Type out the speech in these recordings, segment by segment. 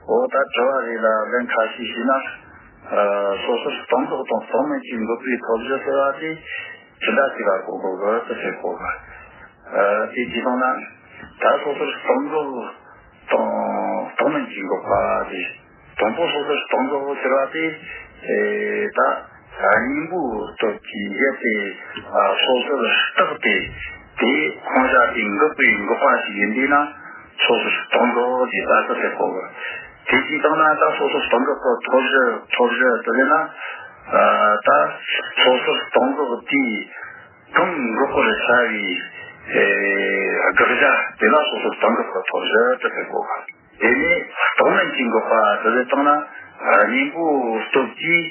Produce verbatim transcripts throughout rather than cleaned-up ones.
འོ་ད་དྲི་བ་རེ་ལ་ལན་ཁ་ཤས་ཞུས་ན། ཨ། སོ་སོར་སྟོང་འགོག་དང་རྟག་དམན་གྱི་འགོག་པའི་ཐོབ་བྱ་ཟེར་བ་དེ་ཇི་འདྲ་ཞིག་ལ་གོ་དགོས་གི་ཟེར་གོ་གི། ཨ། དེ་ཅི་ལྟར་ན། ད་སོ་སོར་སྟོང་འགོག་དང་རྟག་དམན་གྱི་འགོག་པ་དེ། དང་པོ་སོ་སོར་སྟོང་འགོག་ཟེར་བ་དེ། ཨེ། ད་སྙིང་པོའི་སྟོབས་ཀྱིས་གཞི་དེ་སོ་སོར་བརྟགས་ཏེ། དེའི་ཁོང་བྱ་དེ་འགོག་པའི་འགོག་པ་ཞིག་ཡིན་པས་ན། སོ་སོར་སྟོང་འགོག་ཅེས་ད་ལྟ་ཟེར་གོ་གི། དེ་ཅི་ལྟར་ན། ད་སོ་སོར་སྟོང་འགོག་གི་ཐོབ་བྱ། ཐོབ་བྱ་དེ་ལས་ན། ཨ། ད་སོ་སོར་སྟོང་འགོག་དེས་གང་འགོག་པར་བྱ་བའི། ཨེ། དགག་བྱ་དེ་ལ་སོ་སོར་སྟོང་འགོག་གི་ཐོབ་བྱ་དེ་ཟེར་གོ་གི། དེ་ནས་རྟག་དམན་གྱི་འགོག་པ་དེ་ལས་བཏང་ན། སྙིང་པོའི་སྟོབས་ཀྱིས།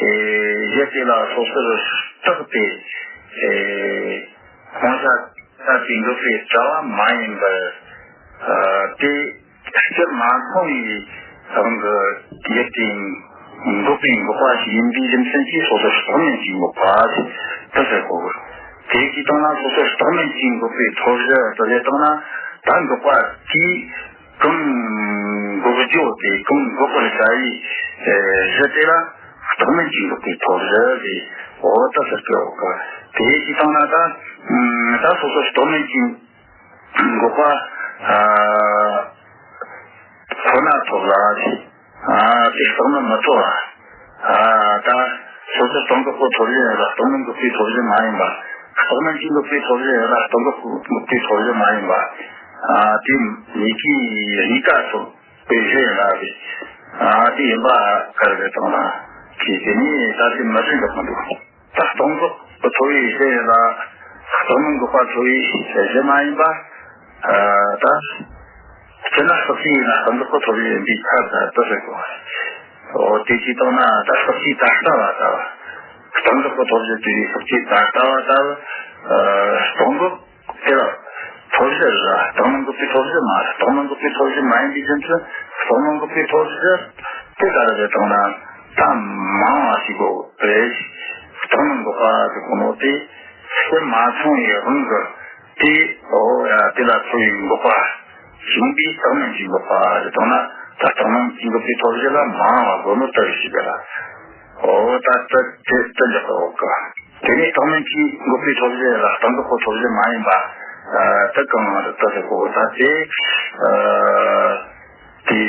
ཨེ། གཞི་དེ་ལ་སོ་སོར་བརྟགས་ཏེ། ཨེ། ཁོང་བྱ་དེ་འགོག་པའི་རྩ་བ་མ་ཡིན་པར། ཨ། དེ་སྤྱིར་མ་མཐོང་བའི་རང་གི་ཡུལ་དེ་འགོག་པའི་འགོག་པ་ཞིག་ཡིན་པའི་རྒྱུ་མཚན་གྱིས་སོ་སོར་རྟག་དམན་གྱི་འགོག་པ་དེ་ཟེར་གོ་གི། དེ་ཅི་ལྟར་ན། སོ་སོར་རྟག་དམན་གྱི་འགོག་པའི་ཐོབ་བྱ་དེ་ལས་བཏང་ན། ད་འགོག་པ་དེས་གང་འགོག་རྒྱུ་དེ། གང་འགོག་པར་བྱ་བའི། ཨེ། གཞི་དེ་ལ་རྟག་དམན་གྱི་འགོག་པའི་ཐོབ་བྱ་དེ། འོ་ད་ཟེར་གོ་གི། དེ་ཅི་ལྟར་ན། ད་ད་སོ་སོར་རྟག་དམན་གྱི་འགོག་པ། ཨ། ཁོ་ན་ཐོབ་ལ། ཨ། དེ་རྟག་དམན་མི་ཐོབ་ལ། ཨ། ད་སོ་སོར་སྟོང་འགོག་གི་ཐོབ་བྱ་ཡིན་ལ་རྟག་དམན་འགོག་པའི་ཐོབ་བྱ་མ་ཡིན་པ། རྟག་དམན་གྱི་འགོག་པའི་ཐོབ་བྱ་ཡིན་ལ་སྟོང་འགོག་འགོག་པའི་ཐོབ་བྱ་མ་ཡིན་པ། ཨ། དེ་གཉིས་ཀའི་གཉིས་ཀ་ཐོབ་པའི་གཞི་ཡིན་ལ། ཨ། དེ་ཡིན་པ་ག་རེ་རེད་བཏང་ན། དེ་དེ་ནི་ད་དེ་མི་འགྲིག་འདུག་མི་འདུག་ད་སྟོང་འགོག་གི་ཐོབ་བྱའི་གཞི་ཡིན་ལ། རྟག་དམན་འགོག་པ་ཐོབ་བྱའི་གཞི་མ་ཡིན་པ། ཨ། ད་སྤྱིར་ན་རྟག་གཅིག་ཡིན་ན་སྟོང་འགོག་གི་ཐོབ་བྱ་ཡིན་པའི་ཁ་ད་ལྟ་ཟེར་གོ། འོ་དེ་ཅི་ལྟར་ན། ད་རྟག་གཅིག་ད་ལྟ་བ་ལྟ་བུ། སྟོང་འགོག་གི་ཐོབ་བྱ་དེ་རྟག་གཅིག་ད་ལྟ་བ་ལྟ་བུ། ཨ། སྟོང་འགོག་དེ་ལ་ཐོབ་བྱ་ར། རྟག་དམན་འགོག་པའི་ཐོབ་བྱ་མ། རྟག་དམན་འགོག་པའི་ཐོབ་བྱ་མ་ཡིན་པའི་རྒྱུ་མཚན། རྟག་དམན་འགོག་པའི་ཐོབ་བྱ་དེ་ག་རེ་རེད་བཏང་ན། ད་མང་བ་ཞིག་དགོས་རེད། རྟག་དམན་འགོག་པ་དེ་གོ་ནོ་དེ་སྤྱིར་མ་མཐོང་བའི་དབང་གིས་དེ། འོ་ཡ། དེ་ལ་ཐོབ་པའི་འགོག་པ་ཞིག་ཡིན་པས་རྟག་དམན་གྱི་འགོག་པ་རེད་བཏང་ན། ད་རྟག་དམན་གྱི་འགོག་པའི་ཐོབ་བྱ་ལ་མང་བ་དགོས་ནོ་ལྟ་བུ་ཞིག་རེད་ལ། འོ་ད་ད་དེ་དེ་འདྲ་གོ་གི། དེ་ནས་རྟག་དམན་གྱི་འགོག་པའི་ཐོབ་བྱ་ལ་སྟོང་འགོག་གི་ཐོབ་བྱ་མ་ཡིན་པ། ཨ། ད་གང་རེད་ལྟ་ཟེར་གོ། ད་དེ། ཨ། དེ་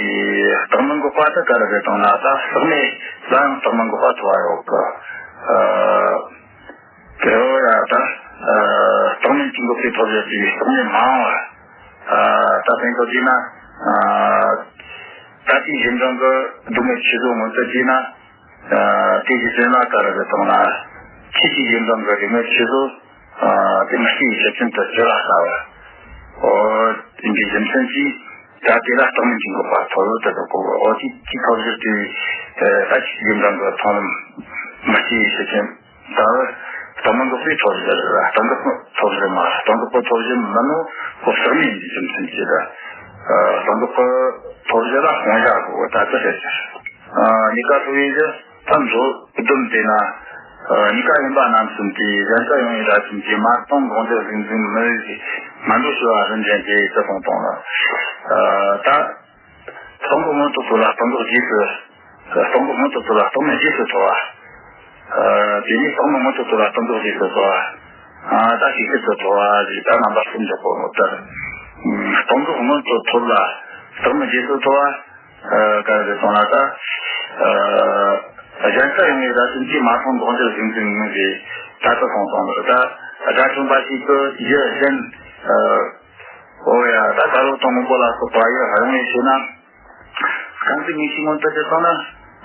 རྟག་དམན་འགོག་པ་དེ་ག་རེ་རེད་བཏང་ན། ད་རྟག་གནས་ལ་ཡང་རྟག་དམན་འགོག་པ་ཐོབ་པ་ཡོད་གི། ཨ། དེ་འོ་ཡ། ད་ཨ་རྟག་དམན་གྱི་འགོག་པའི་ཐོབ་བྱ་དེ་རྟག་གནས་མང་བ། ཨ། ད་དེང་སང་བྱས་ན། ཨ། ད་ལྟའི་གཞན་དབང་གི་སྡུག་བསྔལ་ཆེ་ཆུང་ངོ་མཚར་བྱས་ན། ཨ། དེ་གི་དོན་ལ་ག་རེ་རེད་བཏང་ན། ཁྱེད་ཀྱི་གཞན་དབང་གི་སྡུག་བསྔལ་ཆེ་ཆུང་། ཨ། དེ་མི་སྐྱེ་བའི་ཕྱིར་དོན་དུ་ཇི་ལྟར་ལྟ་བ། འོ་དེ་འདྲའི་རྒྱུ་མཚན་གྱིས། ད་དེ་ལ་རྟག་དམན་གྱི་འགོག་པ་ཐོབ་ཡོད་དེ་གོ། འོ་དེ་དེའི་ཐོབ་བྱ་དེ། ཨ། ད་ཁྱེད་ཀྱི་གཞན་དབང་གི་མཐོང་ལམ་མི་སྐྱེ་བའི་ཕྱིར་དོན། ད་རྟག་དམན་འགོག་པའི་ཐོབ་བྱ་རེད། སྟོང་འགོག་གི་ཐོབ་བྱ་མ། སྟོང་འགོག་གི་ཐོབ་བྱ་མིན་ནོ། ཁོ་རྟག་གནས་ཡིན་པའི་རྒྱུ་མཚན་གྱིས་རེད། ཨ། སྟོང་འགོག་གི་ཐོབ་བྱ་ལ་དབང་བྱ་དགོས་པ་ད་ལྟ་རེད་ཟེར། ཨ། གཉིས་ཀ་ཐོབ་པའི་གཞི་ད་མཛོད་བསྡོམས་བལྟས་ན། ཨ། གཉིས་ཀ་ཡིན་པ་རྣམ་གསུམ་སྟེ། གཞན་དག་ཡང་ཡི་ར་གསུམ་གྱི། མ་སྟོང་དགོངས་འགལ་གཟུང་འཛིན་མིན་ཞེས། ངན་འགྲོ་ཞི་བ་རིམ་བཞིན་ཏེ། ཅེས་གསུངས་སོང་ལ། ཨ། ད་སྟོང་འགོག་སྔོན་དུ་ཐོབ་ལ་སྟོང་འགོག་རྗེས་སུ། སྟོང་འགོག་སྔོན་དུ་ཐོབ་ལ་རྟག་དམན་རྗེས་སུ་ཐོབ་པ། ཨ། དེ་ནས་རྟག་དམན་སྔོན་དུ་ཐོབ་ལ་རྟག་འགོག་རྗེས་སུ་ཐོབ་པ། ཨ། ད་ཞིག་ཕྱིར་དུ་ཐོབ་པ་ཞེས་ད་རྣམ་པ་གསུམ་འཇོག་གོ་ནོ་ལྟར། སྟོང་འགོག་སྔོན་དུ་ཐོབ་ལ་རྟག་དམན་རྗེས་སུ་ཐོབ་པ། ཨ། ག་རེ་རེད་སོང་ན་ད། ཨ། གཞན་དག་ཡང་ཡི་ར་གསུམ་གྱི། མ་སྟོང་དགོངས་འགལ་གཟུང་འཛིན་མིན་ཞེས་ད་ལྟ་གསུངས་སོང་ལ། ད་དགྲ་བཅོམ་པ་ཞིག་གིས་གཞི་གཞན། ཨ། འོ་ཡ། ད་ད་ལོ་དང་སྔོན་པོ་ལ་སོགས་པ་ཡི་རང་ངོས་ཤེས་ན། རྐང་ཚུགས་ངེས་ཤེས་མངོན་དུ་གྱུར་སོང་ན།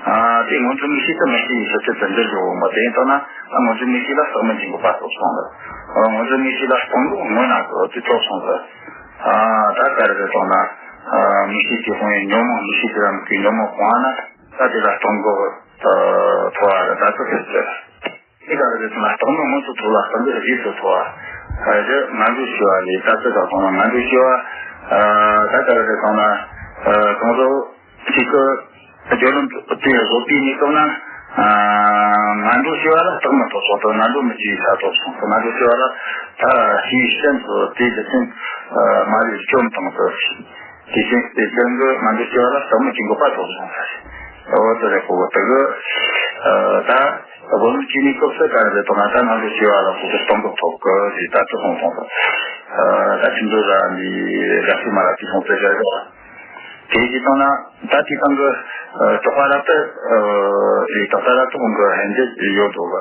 ཨ། དེ་སྔོན་འཇུག་ངེས་ཤེས་དེ་མི་སྐྱེ་བའི་ཕྱིར་དོན་དུ་འགྱུར་རྒྱུ་ཡོད་མ་རེད། དེ་ཡིན་ཙང་ན་སྔོན་འཇུག་ངེས་ཤེས་ལ་རྟག་དམན་གྱི་འགོག་པ་ཐོབ་སོང་ལ། ཨ། སྔོན་འཇུག་ངེས་ཤེས་ལ་སྟོང་འགོག་སྔོན་ན་གོ་དེ་ཐོབ་སོང་ལ། ཨ། ད་ག་རེ་རེད་སོང་ན། ཨ། ངེས་ཤེས་ཀྱི་དབང་ཡིན་ཉོན་མོངས་ངེས་ཤེས་དེ་རང་གི་ཉོན་མོངས་སྤངས་ན། ད་དེ་ལ་སྟོང་འགོག་ཐོབ་པ་རེད། ད་ཚོད་ཟེར་ཟེར། དེ་ག་རེ་རེད་ཟེར་ན། རྟག་དམན་སྔོན་དུ་ཐོབ་ལ་རྟག་འགོག་རྗེས་སུ་ཐོབ་པ། ཨ། ཞེས་ངན་འགྲོ་ཞི་བ་ལས། ད་ཚོད་ད་སོང་ན་ངན་འགྲོ་ཞི་བ། ཨ། ད་ག་རེ་རེད་སོང་ན། ཨ། གང་ཟག་ཅིག་གིས་སྦྱོར་ལམ་དེ་བཟོད་པའི་གནས་སྐབས་ན། ཨ། ངན་འགྲོ་ཞི་བ་ལ་རྟག་དམན་ཐོབ་སོང་སྟེ། ངན་འགྲོ་མི་སྐྱེ་བའི་ས་ཐོབ་སོང་སྟེ། ངན་འགྲོ་ཞི་བ་ལ་ད་ཞི་བའི་སེམས་སུ་དེའི་རྒྱུ་མཚན་མ་ལུས་བཅོམ་བཏང་སྟེ། དེ་བཞིན་དེ་ཙམ་གྱི་ང་ཚོའི་སྐྱེ་བ་ལ་སྟག་མོ་གི་འགོག་པ་ཐོབ་སོང་ཟེར། འོ་དེ་རེད་གོ། དེ་གི་ད་སྒོམ་བྱེད་ནུས་སྐབས་སུ་ག་རེ་རེད་དང་ན། ད་ང་ཚོའི་སྐྱེ་བ་ལ་སོ་སོ་སྟོང་གི་ཐོབ་གི་ཟེར། ད་དེ་སོང་སོང་ཟེར། ད་ཁྱིམ་བཟོ་ར་འདི་ར་སི་མ་ར་དེ་སོང་ཟེར་རེད། དེ་ཅི་ཙང་ན་ད་དེ་ཙང་གི་དོགས་པ་རབ་ཏུ་རེད། དོགས་པ་རབ་ཏུ་འོང་གི་ཧན་དེ་ཡོད་འདུག་གི།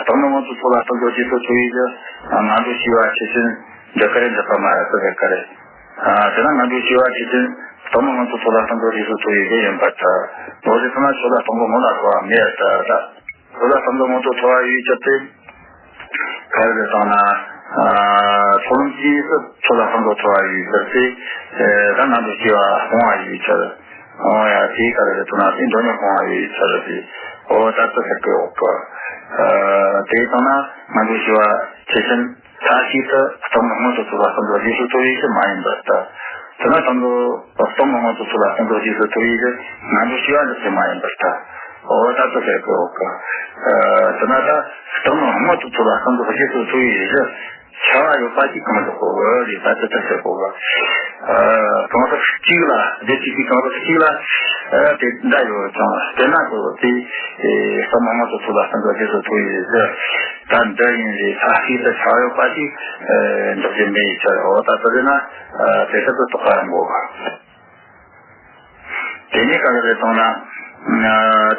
སྟག་མོ་ང་ཚོའི་ཚོགས་ལ་སྟོང་གི་རྗེས་སུ་ཐུག་ཡིན་གྱི། ང་ཚོའི་སྐྱེ་བ་ཆེ་ཆུང་འདི་ག་རེ་འདི་པ་མ་ར་ཟེར་ག་རེ། ཨ། དེ་ན་ང་ཚོའི་སྐྱེ་བ་ཆེ་ཆུང་སྟག་མོ་ང་ཚོའི་ཚོགས་ལ་སྟོང་གི་རྗེས་སུ་ཐུག་ཡོད་ཀྱི་ཡིན་པར་ཐལ། འོ་དེ་ཚོ་ན་ཚོགས་ལ་སྟོང་གི་སྔོན་ལ་ཐུག་པ་མེད་ད། ད་ཚོགས་ལ་སྟོང་གི་སྔོན་དུ་ཐུག་པ་ཡོད་ཀྱི་སྟེ། ག་རེ་རེད་དང་ན། ཨ། ཚོགས་ལམ་གྱིས་སུ་ཚོགས་ལ་སྟོང་གི་ཐུག་པ་ཡོད་ཀྱི་སྟེ། ད་ང་ཚོའི་སྐྱེ་བ་སྤོང་བ་ཡོད་ཀྱི། འོ་ཡ། དེ་ག་རེ་རེད་དང་ན། དེ་འགྲོ་ཉམས་སྤོང་བ་ཡོད་ཀྱི་སྟེ། འོ་ད་དེ་ཟེར་གི་ཡོད་གི། ཨ། དེ་དང་ན་ང་ཚོའི་སྐྱེ་བ་ཆེ་ཆུང་མཐའ་གཅིག་ཏུ་སྟོང་གི་སྔོན་དུ་ཐུག་པ་སྟོང་གི་རྗེས་སུ་ཐུག་ཡོད་ཀྱི་མ་ཡིན་པར་ཐལ། དེ་ན་སྟོང་གི་སྟོང་གི་སྔོན་དུ་ཐུག་པ་སྟོང་གི་རྗེས་སུ་ཐུག་ཡོད་ཀྱི། ང་ཚོའི་སྐྱེ་བ་འདི་ཀྱི་མ་ཡིན་པར་ཐལ། འོ་ད་དེ་ཟེར་གི་ཡོད་གི། དེ་ན་ད་སྟོང་གི་སྔོན་དུ་ཐུག་པ་སྟོང་གི་རྗེས་སུ་ཐུག་ཡོད་ཀྱི་ཁྱབ་པ་ཡོད་པ་ཅིག་གང་དུ་གོ་བ་རེད། ད་དེ་ལྟར་ཟེར་གོ་བ། ཨ། གང་ཟག་གཅིག་ལ། སྡེ་གཅིག་གི་གང་ཟག་གཅིག་ལ། ཨ། དེ་འདྲ་ཡོད་ཀྱང་། དེ་ན་ཚོ་དེ་སྟོང་མ་མ་ཚོ་ཚོ་ལ་སྟོང་གི་རྗེས་སུ་ཐུག་ཡོད་ཟེར། ད་འདི་ཡིན་རེད། ད་གཅིག་ཏུ་ཁྱབ་པ་ཡོད་པ་ཅིག་འཇོག་རྒྱུ་མེད་ཡིན་ཟེར། འོ་ད་དེ་རེད་ན། ཨ། དེ་ལྟར་དུ་རྟོགས་པ་རང་གོ་བ། དེ་ནས་ག་རེ་རེད་དང་ན།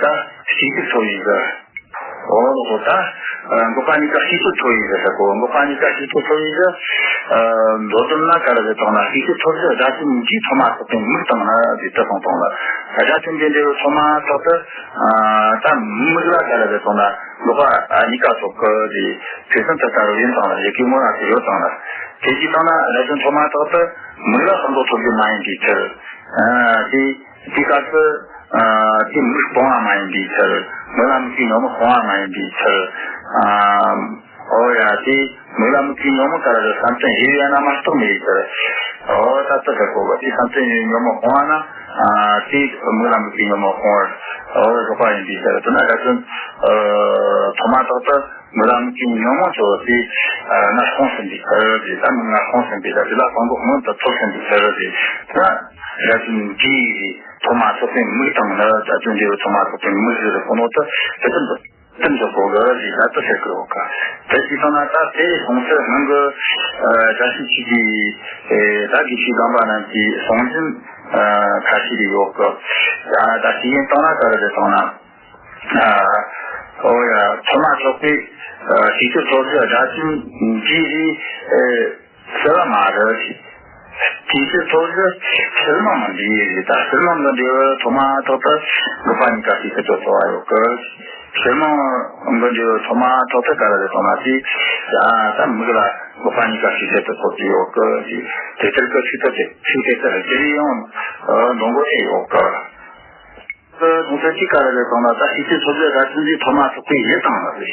ད་གཅིག་ཏུ་ཚོགས་ཡིན་ཟེར། འོ་ལོ་གོ། ད་འགོག་པ་གཉིས་ཀ་གཅིག་ཏུ་ཚོགས་ཡིན་ཟེར་གོ། འགོག་པ་གཉིས་ཀ་གཅིག་ཏུ་ཚོགས་ཡིན་ཟེར། མདོ་དོན་ན་ག་རེ་རེད་དང་ན། གཅིག་ཏུ་ཚོགས་ཟེར། དགྲ་བཅོམ་འདིའི་ཐོག་མ་ཐོག་པའི་མིག་དང་ན་ཟེར། དེ་སོང་དང་ལ། དགྲ་བཅོམ་པའི་འབྲས་བུ་ཐོག་མ་ཐོག་ཏུ། ད་མིག་ལ་ག་རེ་རེད་དང་ན། འགོག་པ་གཉིས་ཀ་ཚོགས་གི་ཟེར། དེ་སོང་དུ་ལྟ་བུ་ཡིན་དང་ལ། ཡི་གེ་ངོ་ན་དེ་ཡོད་དང་ལ། དེ་གཅིག་དང་ན་དགྲ་བཅོམ་ཐོག་མ་ཐོག་ཏུ་མིག་ལ་སོང་དུ་ཐོགས་རྒྱུ་མ་ཡིན་པའི་ཕྱིར། ཨ། དེ། དེའི་སྐབས་སུ། ཨ། དེ་མིག་སྤང་བ་མ་ཡིན་པའི་ཕྱིར། མིག་ལ་མིག་གི་ཉོན་མོངས་སྤང་བ་མ་ཡིན་པའི་ཕྱིར། ཨ། འོ་ཡ། དེ་མིག་ལ་མིག་གི་ཉོན་མོངས་ག་རེ་རེད། བསམ་གཏན་བཞི་ཡོད་ན་མ་གཏོགས་མེད་ཟེར། འོ་ད་དེ་ཟེར་གོ་བ། དེ་བསམ་གཏན་བཞིའི་ཉོན་མོངས་སྤོང་བ་ན། ཨ། དེ་མིག་ལ་མིག་གི་ཉོན་མོངས་སྤོང་བར། འོ་རྫོགས་པ་ཡིན་པའི་ཕྱིར། དེ་ན་དགྲ་བཅོམ། ཨ། ཐོག་མ་ཐོག་ཏུ་མིག་ལ་མིག་གི་ཉོན་མོངས་ཚོ་དེ། ཨ། ང་སྤངས་ཟིན་པའི་ཕྱིར་ཟེར། ད་མིག་ང་སྤངས་ཟིན་པའི་ཕྱིར། དེ་ལ་སྤང་སྒོ་སྔོན་དུ་ཐོབ་ཟིན་པའི་ཕྱིར་ཟེར། ད་དགྲ་བཅོམ་འདིའི་ཐོག་མ་ཐོག་པའི་མིག་དང་ནི། དགྲ་བཅོམ་འདིའི་ཐོག་མ་ཐོག་པའི་མིག་ཟེར་གོ་ནོ་དེ་དེ་ཙམ་དུ། དེ་འཇོག་གོ་གི་ཟེར། ད་དེ་ཟེར་གི་ཡོད་གི། དེ་ཅི་ཙང་ན་ད་དེ་གསུངས་ཚུལ་སྔོན་གི། ཨ། བཀྲ་ཤིས་འཁྱིལ་གྱི། ཨེ། ད་དགེ་བཤེས་སྒམ་པ་རྣམས་ཀྱི་གསུང་རྒྱུན། ཨ། ཁ་ཤས་རེ་ཡོད་གི། ད་ད་དེ་ཡིན་དང་ན་ག་རེ་རེད་དང་ན། ཨ། འོ་ཡ། ཐོག་མ་ཐོག་པའི། ཨ། གཅིག་ཏུ་ཚོགས་ཟེར། དགྲ་བཅོམ་འདི་ཟེར། ཨེ། ཟེར་བ་མ་རེད། དེའི་ཕྱིར་ཚོགས་ཟེར། ཕྱིར་མིང་འདི་ཡིན་ད། ཕྱིར་མིང་གི་འབྲས་བུ་ཐོག་མ་ཐོག་ཏུ་འགོག་པ་གཉིས་ཀ་གཅིག་ཏུ་ཚོགས་པ་ཡོད་གི། ཕྱིར་མིང་གི་འབྲས་བུ་ཐོག་མ་ཐོག་ཏུ་ག་རེ་རེད་དང་ན། དེ། ཨ། ད་མིག་ལ་འགོག་པ་གཉིས་ཀ་གཅིག་ཏུ་ཚོགས་ཀྱི་ཡོད་གི། དེ་ལྟར་གི་ཚིག་ཏུ་དེ། ཚིག་དེ་ལྟར་དེ་ཡང་འདོན་དགོས་ཀྱི་ཡོད་གི། དེ་ཚོ་གཅིག་ག་རེ་རེད་དང་ན། ད་གཅིག་ཏུ་ཚོགས་ཟེར། དགྲ་བཅོམ་འདིའི་ཐོག་མ་ཐོག་པའི་ཡུལ་དང་ལ་ཟེར།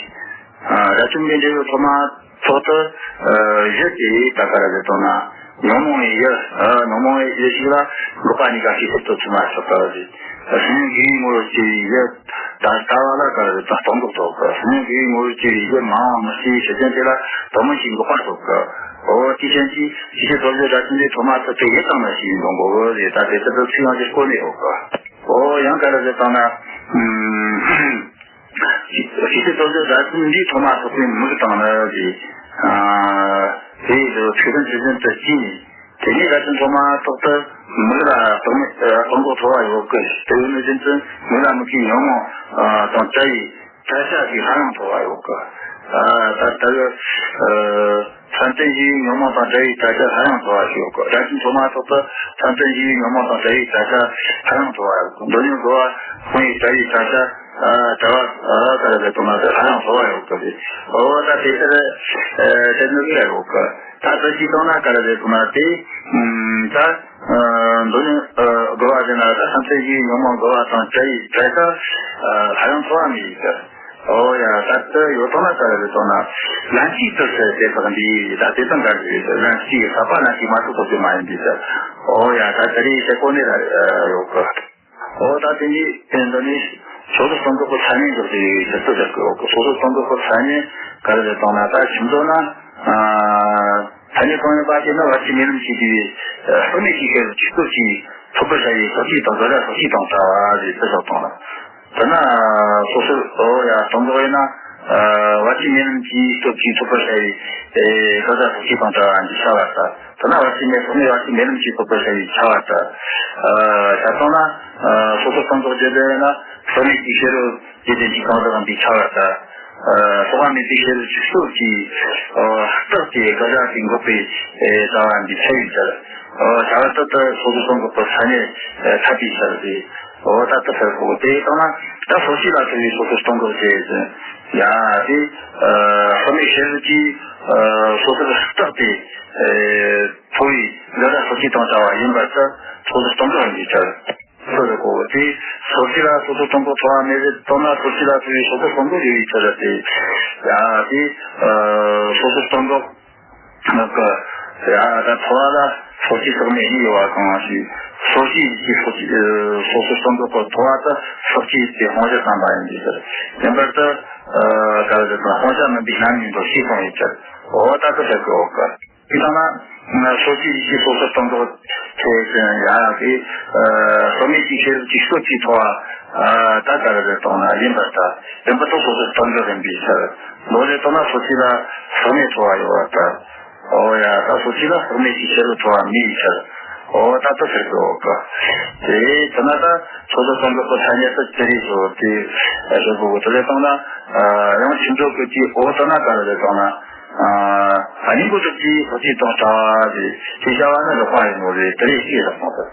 ཨ། དགྲ་བཅོམ་པའི་འབྲས་བུ་ཐོག་མ་ཐོག་ཏུ། ཨ། ཡུལ་དེ་ད་ག་རེ་རེད་དང་ན། ཉོན་མོངས་པའི་ཡུལ། ཨ། ཉོན་མོངས་པའི་ཡུལ་ཞིག་ལ་འགོག་པ་གཉིས་ཀ་གཅིག་ཏུ་ཚོགས་མ་ཐག་ཏུ་ཟེར། སེམས་ཉིད་ཀྱི་ངོ་བོར་སྐྱེ་བའི་ཡུལ། ད་ལྟ་བ་ལ་ག་རེ་རེད་དང་སྟོང་གི་ཐོག་གི། སེམས་ཉིད་ཀྱི་ངོ་བོར་སྐྱེ་བའི་ཡུལ་མང་བ་མི་སྐྱེ་བའི་ཕྱིར་དོན་དེ་ལ་དོན་སྨོན་གྱི་འགོག་པ་ཐོབ་གི། འོ་དེའི་རྐྱེན་གྱིས་གཅིག་ཏུ་ཚོགས་ཟེར། དགྲ་བཅོམ་པའི་ཐོག་མ་ཐོག་ཏུ་ཡུལ་དང་ལ་ཞིག་འདོན་དགོས་གི་ཟེར། ད་དེ་ལྟར་དུ་ཚིག་ཡང་ཞིག་བཀོད་ནས་ཡོད་གི། ཨོ་ཡང་ག་རེ་ཟེར་བཏང་ན། ཨུམ། ཕྱི་ཕྱི་ཚོགས་ཟེར་དགྲ་བཅོམ་འདིའི་ཐོག་མ་ཐོག་པའི་མིག་དང་ནི་ཟེར། ཨ། དེ་ཡི་ཚིག་དོན་ཇི་བཞིན་དུ་བརྩིས་ནས། དེ་ནས་དགྲ་བཅོམ་ཐོག་མ་ཐོག་ཏུ་མིག་ལ་རྟོག་མེད་སྤང་སྒོ་ཐོབ་པ་ཡོད་གི། དེ་ཡོད་ནི་བཞིན་དུ་མིག་ལ་མིག་གི་ཉོན་མོངས་དང་བྲལ་བའི་བྲལ་བྱ་ཞིག་སླར་ཡང་ཐོབ་པ་ཡོད་གི། ཨ། ད་ལྟ་གི། ཨ། བསམ་གཏན་བཞིའི་ཉོན་མོངས་དང་བྲལ་བའི་བྲལ་བྱ་སླར་ཡང་ཐོབ་པ་ཞིག་ཡོད་གི། དགྲ་བཅོམ་ཐོག་མ་ཐོག་ཏུ་བསམ་གཏན་བཞིའི་ཉོན་མོངས་དང་བྲལ་བའི་བྲལ་བྱ་སླར་ཡང་ཐོབ་པ་ཡོད་གི། མདོ་ཉིད་འགོག་པ་སྤོང་བའི་བྲལ་བའི་བྲལ་བྱ། ཨ། བྲལ་བ། ཨ། ག་རེ་ཟེར་དུས་ན་དེ་སླར་ཡང་ཐོབ་པ་ཡོད་གི། འོ་ད་དེ་ལྟར། ཨ། དེ་ནི་ཡོད་གི། ད་དེ་ཅི་ལྟར་ན་ག་རེ་ཟེར་དུས་ན་དེ། ཨུམ། ད། ཨ། མདོ་ཉིད། ཨ། འགོག་པ་ཟེར་ན་ད་བསམ་གཏན་བཞིའི་ཉོན་མོངས་འགོག་པ་དང་བྲལ་བའི་བྲལ་བྱ། ཨ། སླར་ཡང་ཐོབ་པ་མེད་ཟེར། ཨོ་ཡ། ད་ལྟ་ཡོད་དོ་ན་ག་རེ་རེད་དོ་ན། ལན་གཅིག་ཏུ་ཟེར་དེ་དག་འདི་ད་དེ་དང་འགལ་རེད། ལན་གཅིག་ཟག་པ་ལན་གཅིག་མ་གཏོགས་ཐོབ་རྒྱུ་མ་ཡིན་པས་ཟེར། ཨོ་ཡ། ད་དེ་རིང་ཞེ་གོ་ནི་ར་ཡོད་གི། ཨོ་ད་དེ་ནི་དེ་འདི་ནི་ཚོགས་སུ་སྟོང་གི་ཁོ་ཚ་ཉེ་འཇོག་རྒྱུ་ཡོད་ཟེར་དུ་ཟེར་གི་ཡོད་གི། ཚོགས་སུ་སྟོང་གི་ཁོ་ཚ་ཉེ་ག་རེ་རེད་དོ་ན། ད་ཁྱིམ་བཟོ་ན། ཨ། ད་ ཨ་ནི་གང་ཡིན་པ་དེ་ནི་བར་ཆད་མེད་ལམ་གྱིས་བསྡུས་པའི་ལྷག་མེད་ཀྱི་ཤེས་རབ་ཀྱི་སྟོབས་ཀྱིས་ཐོབ་པར་བྱ་བའི་ཕྱོགས་གཅིག་དང་དགག་བྱ་ཕྱོགས་གཅིག་དང་བྲལ་བ་རེད་ཅེས་བཞག་བཏང་ལ། དེས་ན་སོ་སོར་འོ་ཡ་སྟོང་གོ་ཡིན་ན། བར་ཆད་མེད་ལམ་གྱི་སྟོབས་ཀྱིས་ཐོབ་པར་བྱ་བའི་དགག་བྱ་ཕྱོགས་གཅིག་དང་བྲལ་བ་འདི་བྱ་བ་ལྟར། དེས་ན་བར་ཆད་མེད་ལྷག་མེད་བར་ཆད་མེད་ལམ་གྱིས་ཐོབ་པར་བྱ་བའི་བྱ་བ་ལྟར། བྱ་བཏང་ན་སོ་སོར་སྟོང་གོ་བརྗོད་པས་ན་ལྷག་མེད་ཀྱི་ཤེས་རབ་ཀྱི་དོན་གྱི་གང་ཟག་ཡིན་པའི་བྱ་བ་ལྟར། ལྷག་མེད་ཀྱི་ཤེས་རབ་ཀྱི་སྟོབས་ཀྱིས་རྟག་སྟེ་དགག་བྱ་དེ་འགོག་པའི་ལྟ་བ་འདི་འཆད་པའི་ཕྱིར། བྱ་བ་ལྟར་དུ་སོ་སོར་སྟོང་གོ་བའི་ཐ་སྙད་འཐད་པའི་ཕྱིར་ཏེ། འོ་ད་ལྟ་ཕེར་གོ་དེ་ལྟ་ན་ད་སོ་སྐྱེ་ལ་ཐུག་པའི་སོ་སོར་སྟོང་གོ་ཞེས་ཟེར། ཡ་དེ་ལྷག་མེད་ཤེས་རབ་ཀྱིས་སོ་སོར་རྟག་སྟེ་ཐུག་པའི་དགག་བྱ་སོ་སྐྱེ་དང་བྲལ་བ་ཡིན་པར་ཐལ། སོ་སོར་སྟོང་གོ་ཡིན་པའི་ཕྱིར། སོ་སོར་གོ་དེ་སོ་སྐྱེ་ལ་སོ་སོར་སྟོང་གོ་ཐུག་པ་མེད་པས་ལྟ་ན་སོ་སྐྱེ་ལ་ཐུག་པའི་སོ་སོར་སྟོང་གོ་ཡོད་པའི་ཕྱིར་ཏེ། ཡ་དེ་སོ་སོར་སྟོང་གོ་ཡ་ད་ཐུག་པ་ལ་སོ་སྐྱེ་ལྷག་མེད་གཉིས་ཡོད་པ་གང་ཞིག་སོ་སྐྱེ་ཡིད་ཀྱི་སོ་སོ་སོར་སྟོང་གོ་ཐུག་པ་དེ་སོ་སྐྱེ་ཡིད་ཀྱི་དབང་ཕྱིར་བསམ་པ་ཡིན་པའི་ཕྱིར། ཡིན་པར་ཐལ། ག་རེ་ཟེར་ན་དབང་ཕྱིར་མིན་པའི་རྣམ་སྨིན་དུ་ཞེས་གསུངས་པའི་ཕྱིར། འོ་ད་ལྟ་ཕེར་གོ་གི། དེ་ལྟ་ན་སོ་སྐྱེ་ཡིད་ཀྱི་སོ་སོར་སྟོང་གོ་ཐུག་ཡ་དེ་ལྷག་མེད་ཀྱི་ཤེས་རབ་ཀྱི་སྟོབས་ཀྱིས་ཐུག་པ་ད་ག་རེ་ཟེར་བཏང་ན་ཡིན་པར་ཐལ། ཡིན་པར་ཐལ། སོ་སོར་སྟོང་གོ་ཡིན་པའི་ཕྱིར། མདོ་ལས་བཏང་ན་སོ་སྐྱེ་ལ་ལྷག་མེད་ཐུག་པ་ཡོད་པར་ཐལ། འོ་ཡ་ད་སོ་སྐྱེ་ལ་ལྷག་མེད་ཀྱི་ཤེས་རབ་ཐུག་པ་མེད་པའི་ཕྱིར། འོ་ད་ལྟ་ཕེར་གོ་གི། དེ་ལྟ་ན་ད་སོ་སོར་སྟོང་གོ་བའི་ཐ་སྙད་དེ་ཅི་རེད་ཟེར་དེ་ཞུ་དགོས་གི། དེ་ལས་བཏང་ན་ཡང་ཁྱིམ་བཟོ་གི་དེ་འོ་ལྟ་ན་ག་རེ་ཟེར་བཏང་ན། ཨ། སྙིང་པོ་སྟོབས་ཀྱིས་སོ་སྐྱེ་དང་བྲལ་བ་རེད། དེ་བྱ་བ་ནི་ལོག་པ་ཡིན་ནོ་རེད། དེ་རེད་ཅེས་ལབ་སོང་ཟེར།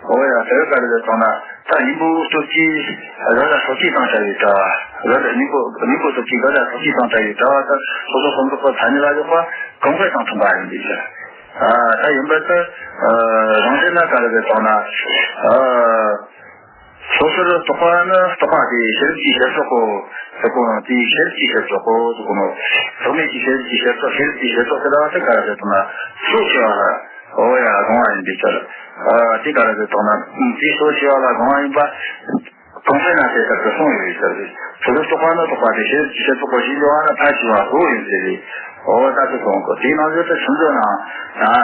འོ་ཡ་དེར་ག་རེ་ཟེར་བཏང་ན་ད་སྙིང་པོ་སྟོབས་ཀྱིས་དགག་བྱ་སོ་སྐྱེ་དང་བྲལ་བའི་བྲལ་བ། དགག་བྱ་སྙིང་པོ་སྙིང་པོ་སྟོབས་ཀྱིས་དགག་བྱ་སོ་སྐྱེ་དང་བྲལ་བའི་བྲལ་བ་ལྟར་སོ་སོར་སྟོང་གོ་བའི་ཐ་སྙད་ལ་འཇོག་པ་གང་ག་དང་མཐུན་པ་ཡིན་པའི་ཕྱིར། ཨ་ད་ཡིན་པར་ཐལ། རང་འགྲེལ་ན་ག་རེ་ཟེར་བཏང་ན། ཨ། སོ་སོར་རྟོག་པ་ནི་རྟོག་པ་དེ་ཤེས་རབ་ཀྱི་ཤེས་རྟོག་གོ་ཟེར་གོ་ནོ། དེའི་ཤེས་རབ་ཀྱི་ཤེས་རྟོག་གོ་ཟེར་གོ་ནོ། ལྷག་མེད་ཀྱི་ཤེས་རབ་ཀྱི་ཤེས་རྟོག་ཤེས་རབ་ཀྱི་ཤེས་རྟོག་ཟེར་བ་དེ་ག་རེ་ཟེར་བཏང་ན་ཕྱོགས་ཆོས་པ་ལ་འོ་ཡ་དགོངས་པ་ཡིན་པའི་ཕྱིར། ཨ་དེ་ག་རེ་ཟེར་བཏང་ན་དེ་ཕྱོགས་ཆོས་པ་ལ་དགོངས་པ་ཡིན་པ། གང་ཟག་ན་དེ་ལྟར་དུ་གསུངས་ཡོད་པའི་ཕྱིར། སོ་སོར་རྟོག་པ་ནི་རྟོག་པ་སྟེ་ཤེས་རབ་ཀྱི་ཤེས་རྟོག་གོ་ཞེས་བྱ་བ་ནི་ཕར་ཕྱིན་པ་གཙོ་བོ་ཡིན་ཟེར་ཏེ། འོ་ད་དེ་གསུངས་གོ། དེའི་ནང་གསེས་དུ་ཁྱིམ་བཟོ་ན།